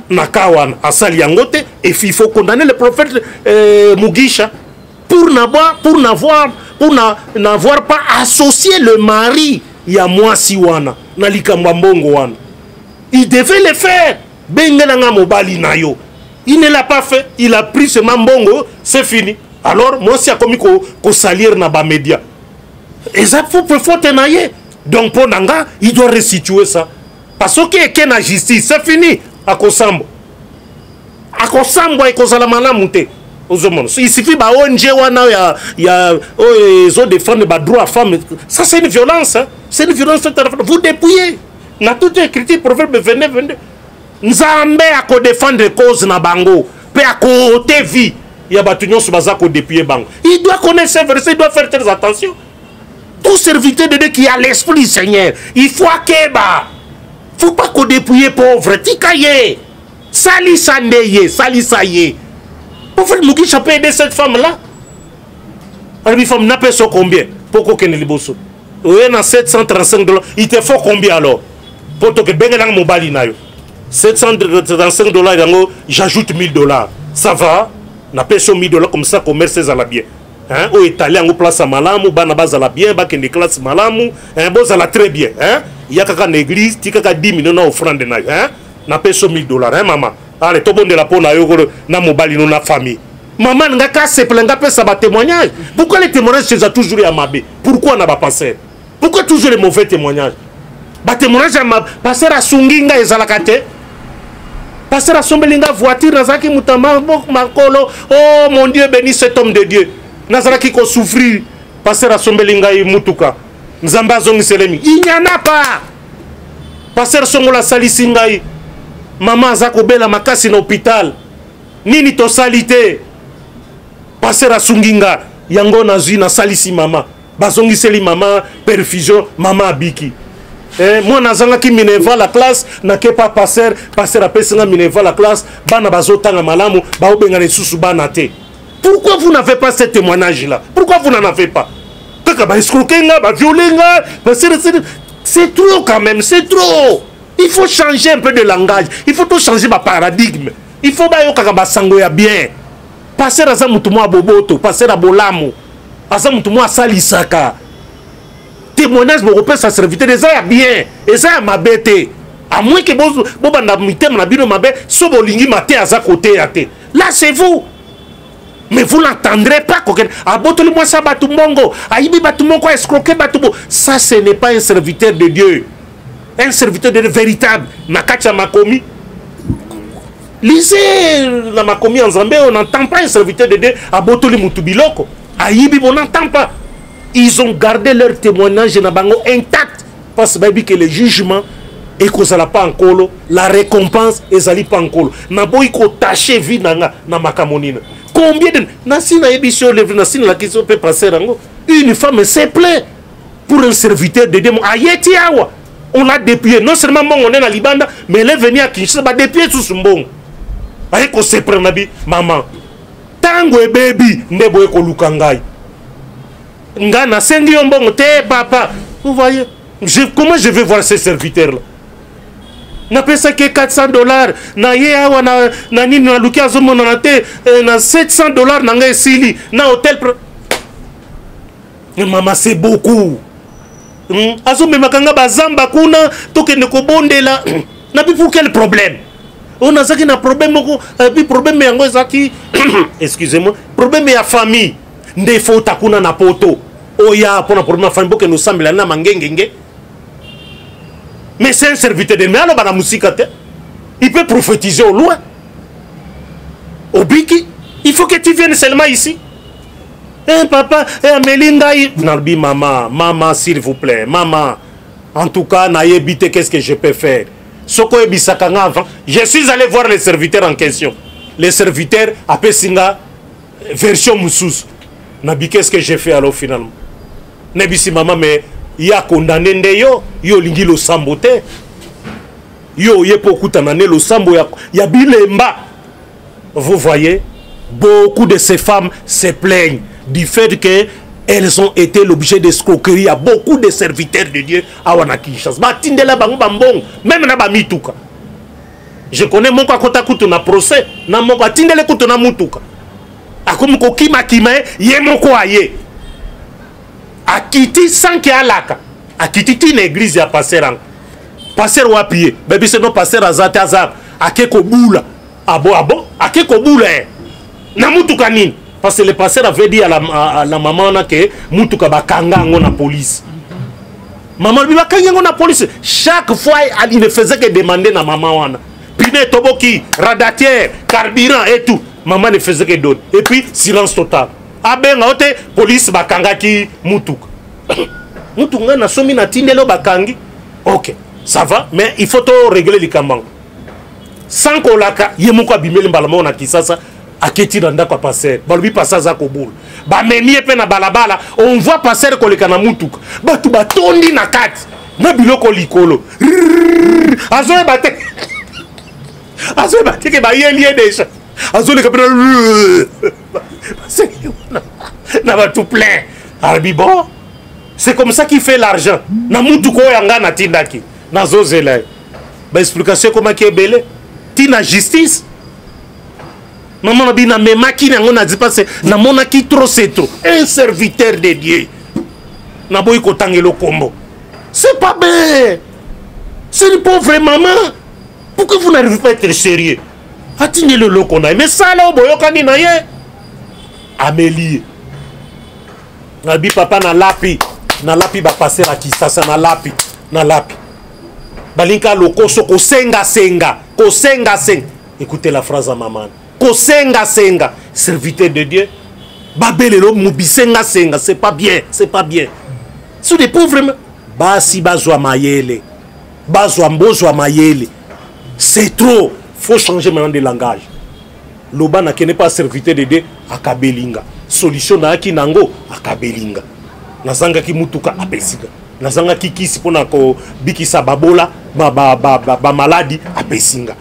Na cas wana asali yango te. Et puis il faut condamner le prophète Mugisha pour n'avoir, pour n'avoir, pour na, n'avoir pas associé le mari ya mwasi wana na likambo ya mbongo wana. Il devait le faire. Bengela nga mobali na yo. Il ne l'a pas fait. Il a pris seulement mbongo, c'est fini. Alors mwasi akomi ko salir na ba média. Et ça faut faute na ye. Donc pour nanga, il doit restituer ça. Parce que eke na justice, c'est fini. Akosambo. Akosambo ekozala malamu te. Ozomona. Il suffit ba ONG wana ya ya oyo ezo défendre ba droit à femme. Ça c'est une violence hein. C'est une violence faite à la femme. Vous dépouillez. Na toute écriture proverbe 29 22. Nzambe ako défendre cause na bango pe ako ôter vie ya bato nyonso baza ko dépouiller bango. Il doit connaître ces versets, il doit faire très attention. Tout serviteur de Dieu qui a l'esprit du Seigneur, il faut akeba. Faut pas ko dépouiller pauvre, tika ye. Salisa nde ye, salisa ye. Prophète Mugisha peut aider cette femme-là. Alobi femme napesa combien pour kokende liboso? Oye na 735 $, il te faut combien alors? Po toke bengelanga mobali na yo. 735 $ yango, j'ajoute 1000 $. Ça va? Napesi yo 1000 $ comme ça commerce ezala bien. Hein? Oyo etali yango place ya malamu, bana bazala bien, bakende classe malamu, hein? Bozala très bien, hein? Ya kaka na église, tika kaka 10 millions na offrande na yo, hein? Napesi yo 1000 $, hein mama? Allez, tobondela mpo na yo na mobali no na famille. Maman nga ka sepela nga pesa ba témoignage. Pourquoi les témoignages c'est toujours ya mabe? Pourquoi na ba pasteur? Pourquoi toujours les mauvais témoignages? Ba témoignage ya ma pasteur asungi nga ezalaka te. Pasteur asombeli nga voiture, nazalaki moto makolo. Oh mon Dieu, béni cet homme de Dieu. Nazalaki kosouffrir. Pasteur asombeli ngai mutuka. Nzambe azongiselemi. Il n'y en a pas. Pasteur Songola asalisi ngai. Mama aza kobela makasi na hôpital. Nini tosali te. Pasteur asungi nga. Yango nazwi nasalisi mama. Bazongiseli mama perfusion, mama abiki. Eh, mwana azangaki minerval la classe, nake pa pasteur, pasteur apesi nga minerval la classe, bana bazotanga malamu, baobengana lisusu bana te. Pourquoi vous n'avez pas ce témoignage là? Pourquoi vous n'en avez pas? Kaka ba escroquer nga, ba violer nga, pasteur, c'est trop quand même, c'est trop. Il faut changer un peu de langage, il faut tout changer ba paradigme. Il faut ba yokaka ba sango ya bien. Pasteur aza mutu mwa boboto, pasteur abolamu. Aza mutu mwa asalisaka. Témoignage bokopesa serviteur eza ya bien, eza ya mabe te. À moins que bobanda mitema na bino mabe, so bolingi mate aza koteya te. Là c'est vous. Mais vous n'entendrez pas kokende abotoli mwasi ya bato mbongo, ayibi bato moko, escroquer bato bo. Ça ce n'est pas un serviteur de Dieu. Un serviteur de Dieu véritable na kati ya makomi. Lisez na makomi ya Nzambe, on n'entend pas un serviteur de Dieu abotoli mutu biloko, ayibi, on n'entend pas. Ils ont gardé leur témoignage na bango intact parce que que le jugement ekozala pa nkolo, la récompense ezali pa nkolo. Naboyi kotache vie nanga na makambo nini. Combien de nasi nayebi so levre nasi nalakisi yo mpe passer yango. Une femme s'est plaint pour un serviteur de Dieu. Ayeti awa. On l'a dépouillé. Non seulement mbongo nde na libanda, mais elle est venue à Kinshasa, ba dépouillé sous mbongo. Aye ko se prendre na bi maman. Tango ebebi nde boye koluka ngai. Nga nasengi yo mbongo te papa. Vous voyez, comment je vais voir ces serviteurs là? Napesaki ye 400 $, na ye awa na nini naluki azomonana te, na 700 $ na ngai esili na hôtel. Mais maman, c'est beaucoup. Azomemaka nga bazamba kuna tokende kobondela. Nabi pour quel problème? Oyo nazalaki na problème moko, bi problème yango ezalaki, excusez-moi, problème ya famille. Nde fota kuna na poto. Oya mpona problème ya famille bokende osambela na mangengenge. Mais c'est un serviteur de mais aloba na musika te. Il peut prophétiser au loin. Obiki, il faut que tu viennes seulement ici. Eh papa, eh ameli ngai. Nalobi maman, maman s'il vous plaît, maman. En tout cas, nayebi te qu'est-ce que je peux faire. Soko oyebisaka nga avant, je suis allé voir le serviteur en question. Le serviteur apesi nga version mosusu. Nabi qu'est-ce que j'ai fait alors finalement? Nayebisi maman, mais ya condamné nde yo, yo olingi losambo te. Yo oye po okutana ne losambo ya bilemba. Vous voyez, beaucoup de ces femmes se plaignent du fait que elles ont été l'objet d'escroquerie. Il y a beaucoup de serviteurs de Dieu à wana Kinshasa. Batindela bango bambongo, même na ba mituka. Je connais moko akota kutu na procès, na moko atindele kutu na mutuka. Akomi kokima kima ye moko aye. Akiti sans que alaka. Akiti ti na église ya pasteur ango. Pasteur wapi ye? Baby c'est non pasteur azate azap. Ake kobula. Abo abo, ake kobula eh. Na mutuka nini? Parce que le pasteur avait dit à la maman na que mutuka bakanga yango na police. Maman lui bakanga yango na police. Chaque fois il ne faisait que demander na maman wana. Pneu toboki, radiateur, carburant et tout. Maman ne faisait que donner. Et puis silence total. Abenga ote police bakangaki mutuka. Mutuka nga nasomi na tindelo bakangi. OK, ça va, mais il faut to régler likambo. Sans kolaka, ye moko abimeli mbala moko na Kinshasa, aketi na ndako ya pasteur. Balobi pasteur aza kobula. Bamemi ye mpe na balabala, on voit pasteur koleka na mutuka. Bato batondi na kati, na biloko likolo. Rrrr, azoyeba te. Azoyeba te ke bayeli ye déjà. Azoleka mpe na na bato plein. Alobi bon, c'est comme ça qu'il fait l'argent. Na mutuka oyo nga natindaki, nazozela ye. Ba explication ekomaki ebele ti na justice. Maman na bino amemaki yango na parce namonaki trop c'est trop. Un serviteur de Dieu. Naboyi kotangela kombo. C'est pas bien. C'est une pauvre maman. Pourquoi vous n'arrivez pas à être sérieux? Atindeli eloko na ye. Mais sala oyo boyokani na ye. Ameli ye. Nabi papa na lapi. Na lapi ba passer la Kinshasa na lapi. Na lapi. Balinka lokoso kosenga senga. Kosenga senga. Écoutez la phrase ya mama. Kosenga senga, serviteur de Dieu. Babelelo mubisenga senga, c'est pas bien, c'est pas bien. Sont des pauvres basi bazwa mayele. Bazwa mbozwa mayele. C'est trop. Faut changer maintenant de langage. Loba nakende pa serviteur de Dieu akabelinga. Solution nayaki nango akabelinga. Nazangaki mutuka apesinga. Nazangaki kisi mpona kobikisa babola bamaladi ba, ba, ba apesinga.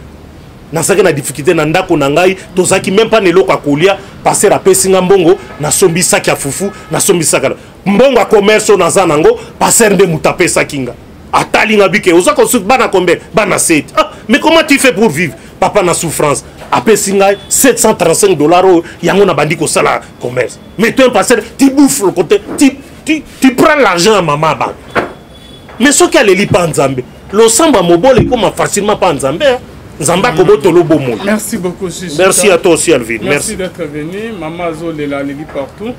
Nazalaki na difficulté na ndako na ngai, tozalaki même pas na eloko ya kolia. Pasteur apesi nga mbongo, nasombi saki ya fufu, nasombi saki ya mbongo ya commerce oyo naza nango, pasteur nde moto apesaki nga. Atali nga bike, oza kosuki bana combien? Bana 7. Ah, mais comment tu fais pour vivre? Papa na souffrance, apesi ngai 735 $ oyo yango nabandi kosala commerce. Mais toi, pasteur, tu bouffes le côté, tu prends l'argent à maman banque. Mais soki aleli pa Nzambe, losambo ya mobolo ekoma facilement pa Nzambe, hein? Nzambe akobotolo bomoi. Merci beaucoup, Gigi. Merci à toi aussi, Alvin. Merci, merci d'être venu. Mama azolela, aleli partout.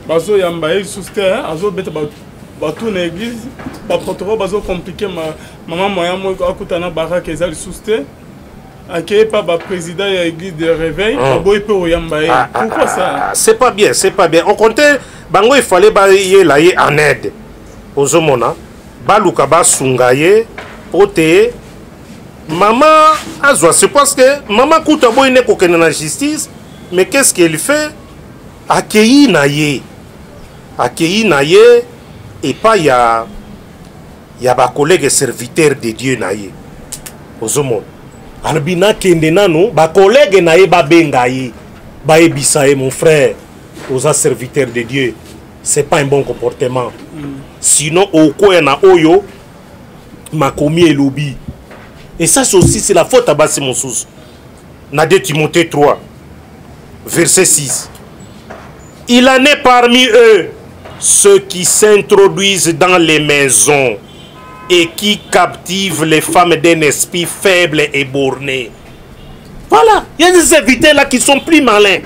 Bazoyamba ye lisusu te, azobeta bato na église, baprotocole bazocomplike mama. Moya moko akutana baraka eza lisusu te. Akei pa baprésident ya église de réveil, baboyi mpe oyamba ye. Pourquoi ça? C'est pas bien, c'est pas bien. On comptait bango, il fallait bayela ye en aide. Ozomona, baluka basunga ye po te mama azwa. C'est parce que mama kutu aboyi nde kokende na justice. Mais qu'est-ce qu'elle fait? Akei na ye, akei na ye epai ya bacollègue serviteur de Dieu na ye. Ozomona, alobi nakende nanu, bacollègue na ye babenga ye, bayebisa ye: mon frère, oza serviteur de Dieu, c'est pas un bon comportement. Sinon okoya na oyo makomi elobi. Et ça, c'est aussi, c'est la faute à basi mosusu. Na 2 Timothée 3 verset 6: il en est parmi eux ceux qui s'introduisent dans les maisons et qui captivent les femmes d'un esprit faible et borné. Voilà, il y a des invités là qui sont plus malins.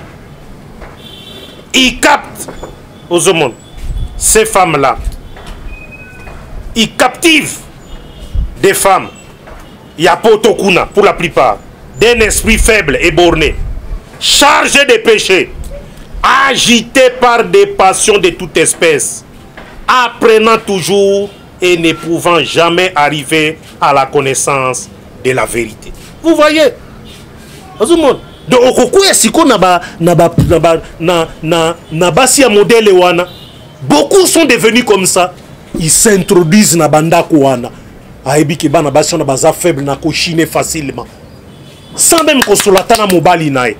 Ils captent aux hommes ces femmes-là. Ils captivent des femmes. Il y a Potokuna pour la plupart, d'un esprit faible et borné, chargé de péchés, agité par des passions de toute espèce, apprenant toujours et ne pouvant jamais arriver à la connaissance de la vérité. Vous voyez? Donc okokuya siko na ba na ba na ba na na na basi ya modèle wana, beaucoup sont devenus comme ça. Ils s'introduisent na bandako wana, ayebi ke bana basi wana baza faible, na kochine facilement, sans même kosola ata na mobali na ye.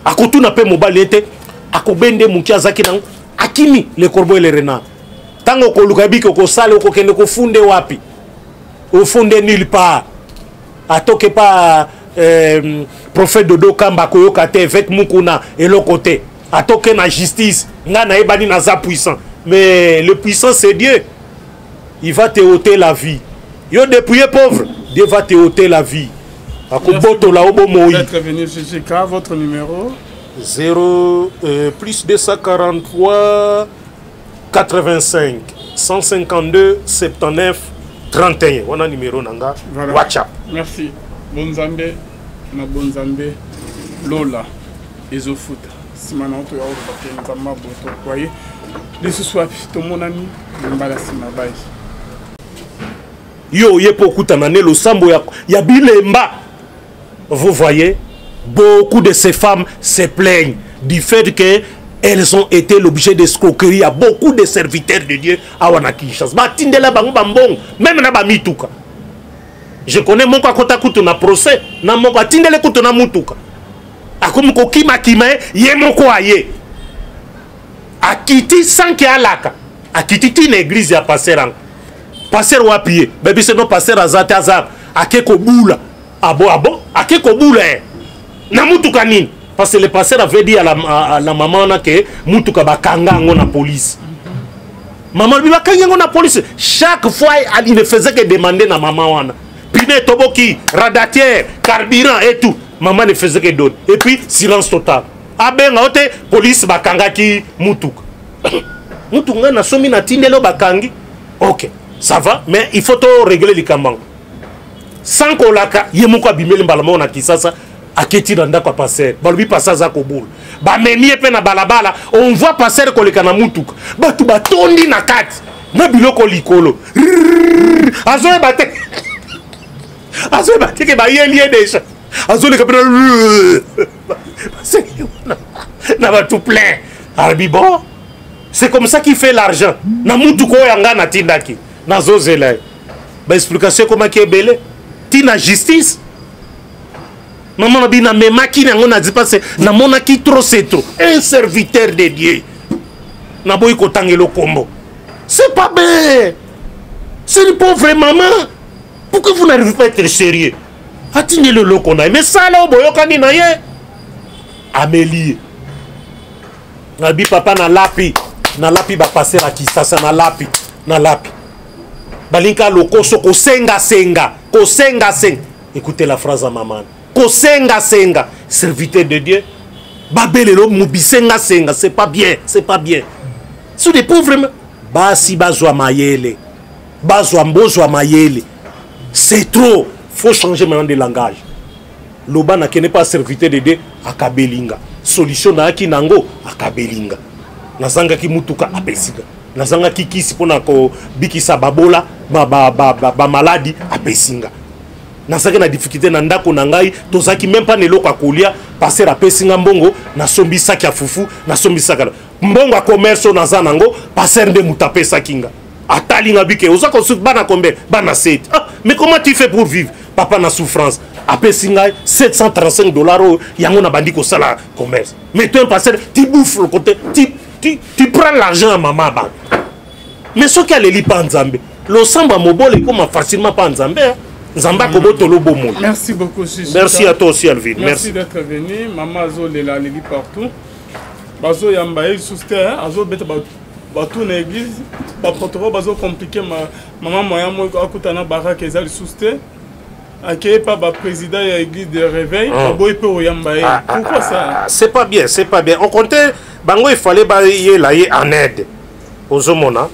Akotuna mpe mobali ye te, akobende moki azaki nango, akimi. Le corbeau et le renard. Ntango okoluka, yebi ke okosala, okokende kofunde wapi? Ofunde nulle part. Atoke pa prophète Dodo Kamba, akoyoka te. Évêque Mukuna, eloko te. Atoke na justice, ngai nayebani naza puissant. Mais le puissant, c'est Dieu. Il va te ôter la vie. Yo dépouillé pauvre, Dieu va te ôter la vie, akobotola o bomoi. D'être venu, GGK, votre numéro? 0 plus 243 85 152 79 31. Wana numéro na nga. Voilà. WhatsApp. Merci. Bonzambe na bonzambe, lola ezofuta. Nsima na oto ya oloba te, Nzambe aboto kwaye lisusu wapi tomonani mbala nsima bai. Yo oye mpo okutana ne losambo ya bilemba. Vous voyez, beaucoup de ces femmes se plaignent du fait que elles ont été l'objet d'escroquerie. Il y a beaucoup de serviteurs de Dieu awa na Kinshasa batindela bango bambongo, même na bamituka. Je connais moko akota kutu na procès na moko atindele kutu na mutuka, akomi kokimakima ye, ye moko aye akiti sans ke alaka, akiti ti na église ya pasteur yango. Pasteur wapi ye? Bayebi no pasteur aza te, aza ake kobula. Abo abo ake kobula ye na mutuka nini? Parce que le pasteur avait dit à la maman wana ke mutuka bakanga yango na police. Maman lobi bakangi yango na police. Chaque fois, il ne faisait que demander na maman wana pneu toboki, radiateur, carburant et tout. Maman ne faisait que donner et puis silence total. Abenga o te, police bakangaki mutuka. Mutuka ngai nasomi, natindeli oyo, bakangi. Ok, ça va, mais il faut to régler likambo yango. Sans kolaka, ye moko abimeli mbala moko na Kisasa, aketi na ndako ya pasteur. Balobi pasteur aza kobula. Bamemi ye mpe na balabala, on voit pasteur koleka na mutuka. Bato batondi na kati na biloko likolo. Azoyeba te. Azoyeba te ke bayeli ye deja. Azoleka mpe na na bato plein. Alobi bon, c'est comme ça qu'il fait l'argent. Na mutuka oyo nga natindaki, nazozela ye. Ba explication ekomaki ebele ti na justice. Maman na bino amemaki yango na parce namonaki trop c'est trop. Un serviteur de Dieu. Naboyi kotangela kombo. C'est pas bien. C'est une pauvre maman. Pourquoi vous n'arrivez pas à être sérieux? Atindeli eloko na ye. Mais sala oyo boyokani na ye. Ameli ye. Nabi papa nalapi. Nalapi ba passer ya Kisasa nalapi. Nalapi. Balinka lokoso kosenga senga. Kosenga senga. Écoutez la phrase à maman. Kosenga senga. Serviteur de Dieu. Babelelo mubisenga senga. C'est pas bien. C'est pas bien. Sous des pauvres. Basi bazwa mayele. Bazwa mbozwa mayele. C'est trop. Faut changer maintenant de langage. Loba na kene pas serviteur de Dieu akabelinga. Solution na ki nango akabelinga. Nazangaki mutuka apesiga. Nazangaki kisi pona ko bikisa babola ba ba ba, ba, ba maladi apesinga. Nazalaki na difficulté na ndako na ngai, tozalaki même pas na eloko ya kolia, pasteur apesi nga mbongo, nasombi saki ya fufu, nasombi saki ya mbongo ya commerce oyo naza nango, pasteur nde moto apesaki nga. Atali nga bike, oza ko bana combien? Bana 7. Ah, mais comment tu fais pour vivre? Papa na souffrance. Apesi ngai 735 $ oyo yango na bandi kosala commerce. Mais toi un pasteur, tu bouffes le côté, tu prends l'argent à maman ba. Mais soki aleli pa Nzambe, losambo ya mobole ekoma facilement pa Nzambe, hein. Nzambe akobotolo bomoi. Merci beaucoup, Gigi. Merci à toi aussi, Alvin. Merci, Merci. d'être venu. Maman azolela aleli partout. Bazoyamba ye lisusu te, hein. Azobeta bato na église, ba protocole bazo compliquer ma mama moya moko akutana baraka eza lisusu te. Akei pa ba président ya église de réveil, baboyi mpe oyamba ye. Ah, ah, Pourquoi ah, ça? C'est pas bien, c'est pas bien. On comptait bango, il fallait ba yela ye en aide. Ozomona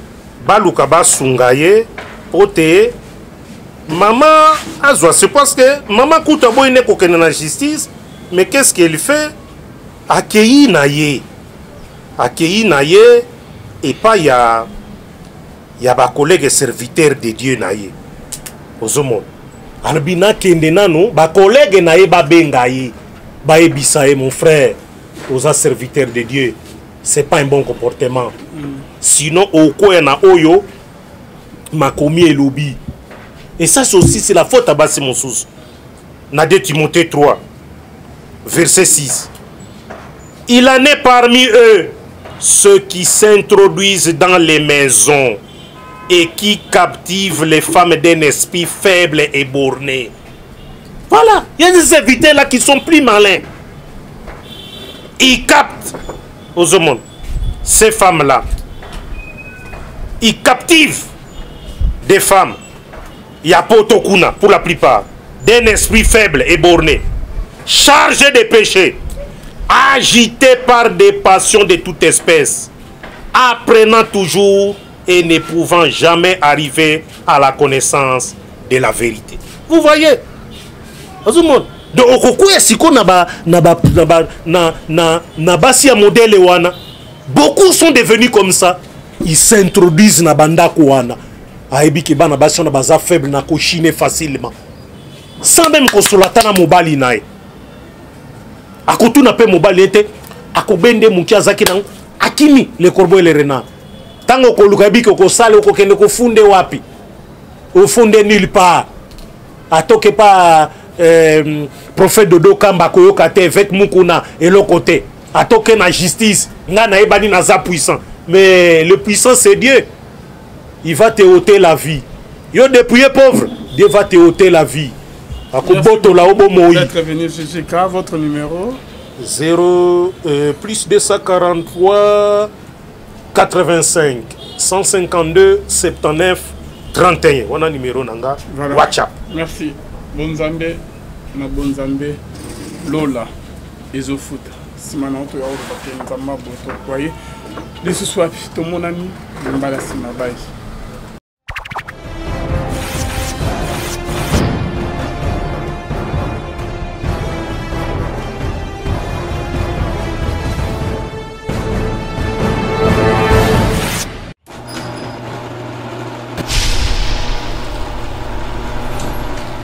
baluka basunga ye po te mama azwa. C'est parce que mama kuta boyi ne kokende na justice, mais qu'est-ce qu'elle fait? Akei na ye. Akei na ye epai ya ba collègue serviteur de Dieu na ye. Ozomona. Alobi nakende nanu ba collègue na ye babenga ye. Bayebisa ye, mon frère, oza serviteur de Dieu. C'est pas un bon comportement. Sinon okoya na oyo makomi elobi. Et ça c'est aussi c'est la faute à basi mosusu. Na 2 Timothée 3 verset 6. Il en est parmi eux ceux qui s'introduisent dans les maisons et qui captivent les femmes d'un esprit faible et borné. Voilà, il y a des invités là qui sont plus malins. Ils captent aux hommes ces femmes-là. Ils captivent des femmes. Il y a Potokuna pour la plupart, d'un esprit faible et borné, chargé de péchés, agité par des passions de toute espèce, apprenant toujours et ne pouvant jamais arriver à la connaissance de la vérité. Vous voyez? Azumon. Donc, okokuya siko na ba, na ba, na ba, na, na, na basi ya modèle wana. Beaucoup sont devenus comme ça. Ils s'introduisent na bandako wana. Ayebi ke bana basi wana baza faible na kochiner facilement. Sans même kosolata na mobali na ye. Akotuna pe mobali ete akobende moki azaki nango akimi le corbeau et le renard. Tango koluka biki okosala okokende kofunde wapi? Ofunde nulle part. Atoke pa prophète Dodo Kamba koyoka te, évêque Mukuna eloko te. Atoke na justice, nga nayebani naza puissant. Mais le puissant c'est Dieu. Il va te ôter la vie. Yo dépouillé pauvre, Dieu va te ôter la vie. Akobotola obo moi. D'être venu JJK, votre numéro? 0 plus 243 85 152 79 31. Wana numéro nanga. Voilà. WhatsApp. Merci. Bonzambe na Bonzambe Lola ezofuta. Sima na oto ya oloba ke Nzambe aboto. Voyez. Lisusu wapi tomonani mbala sima bye.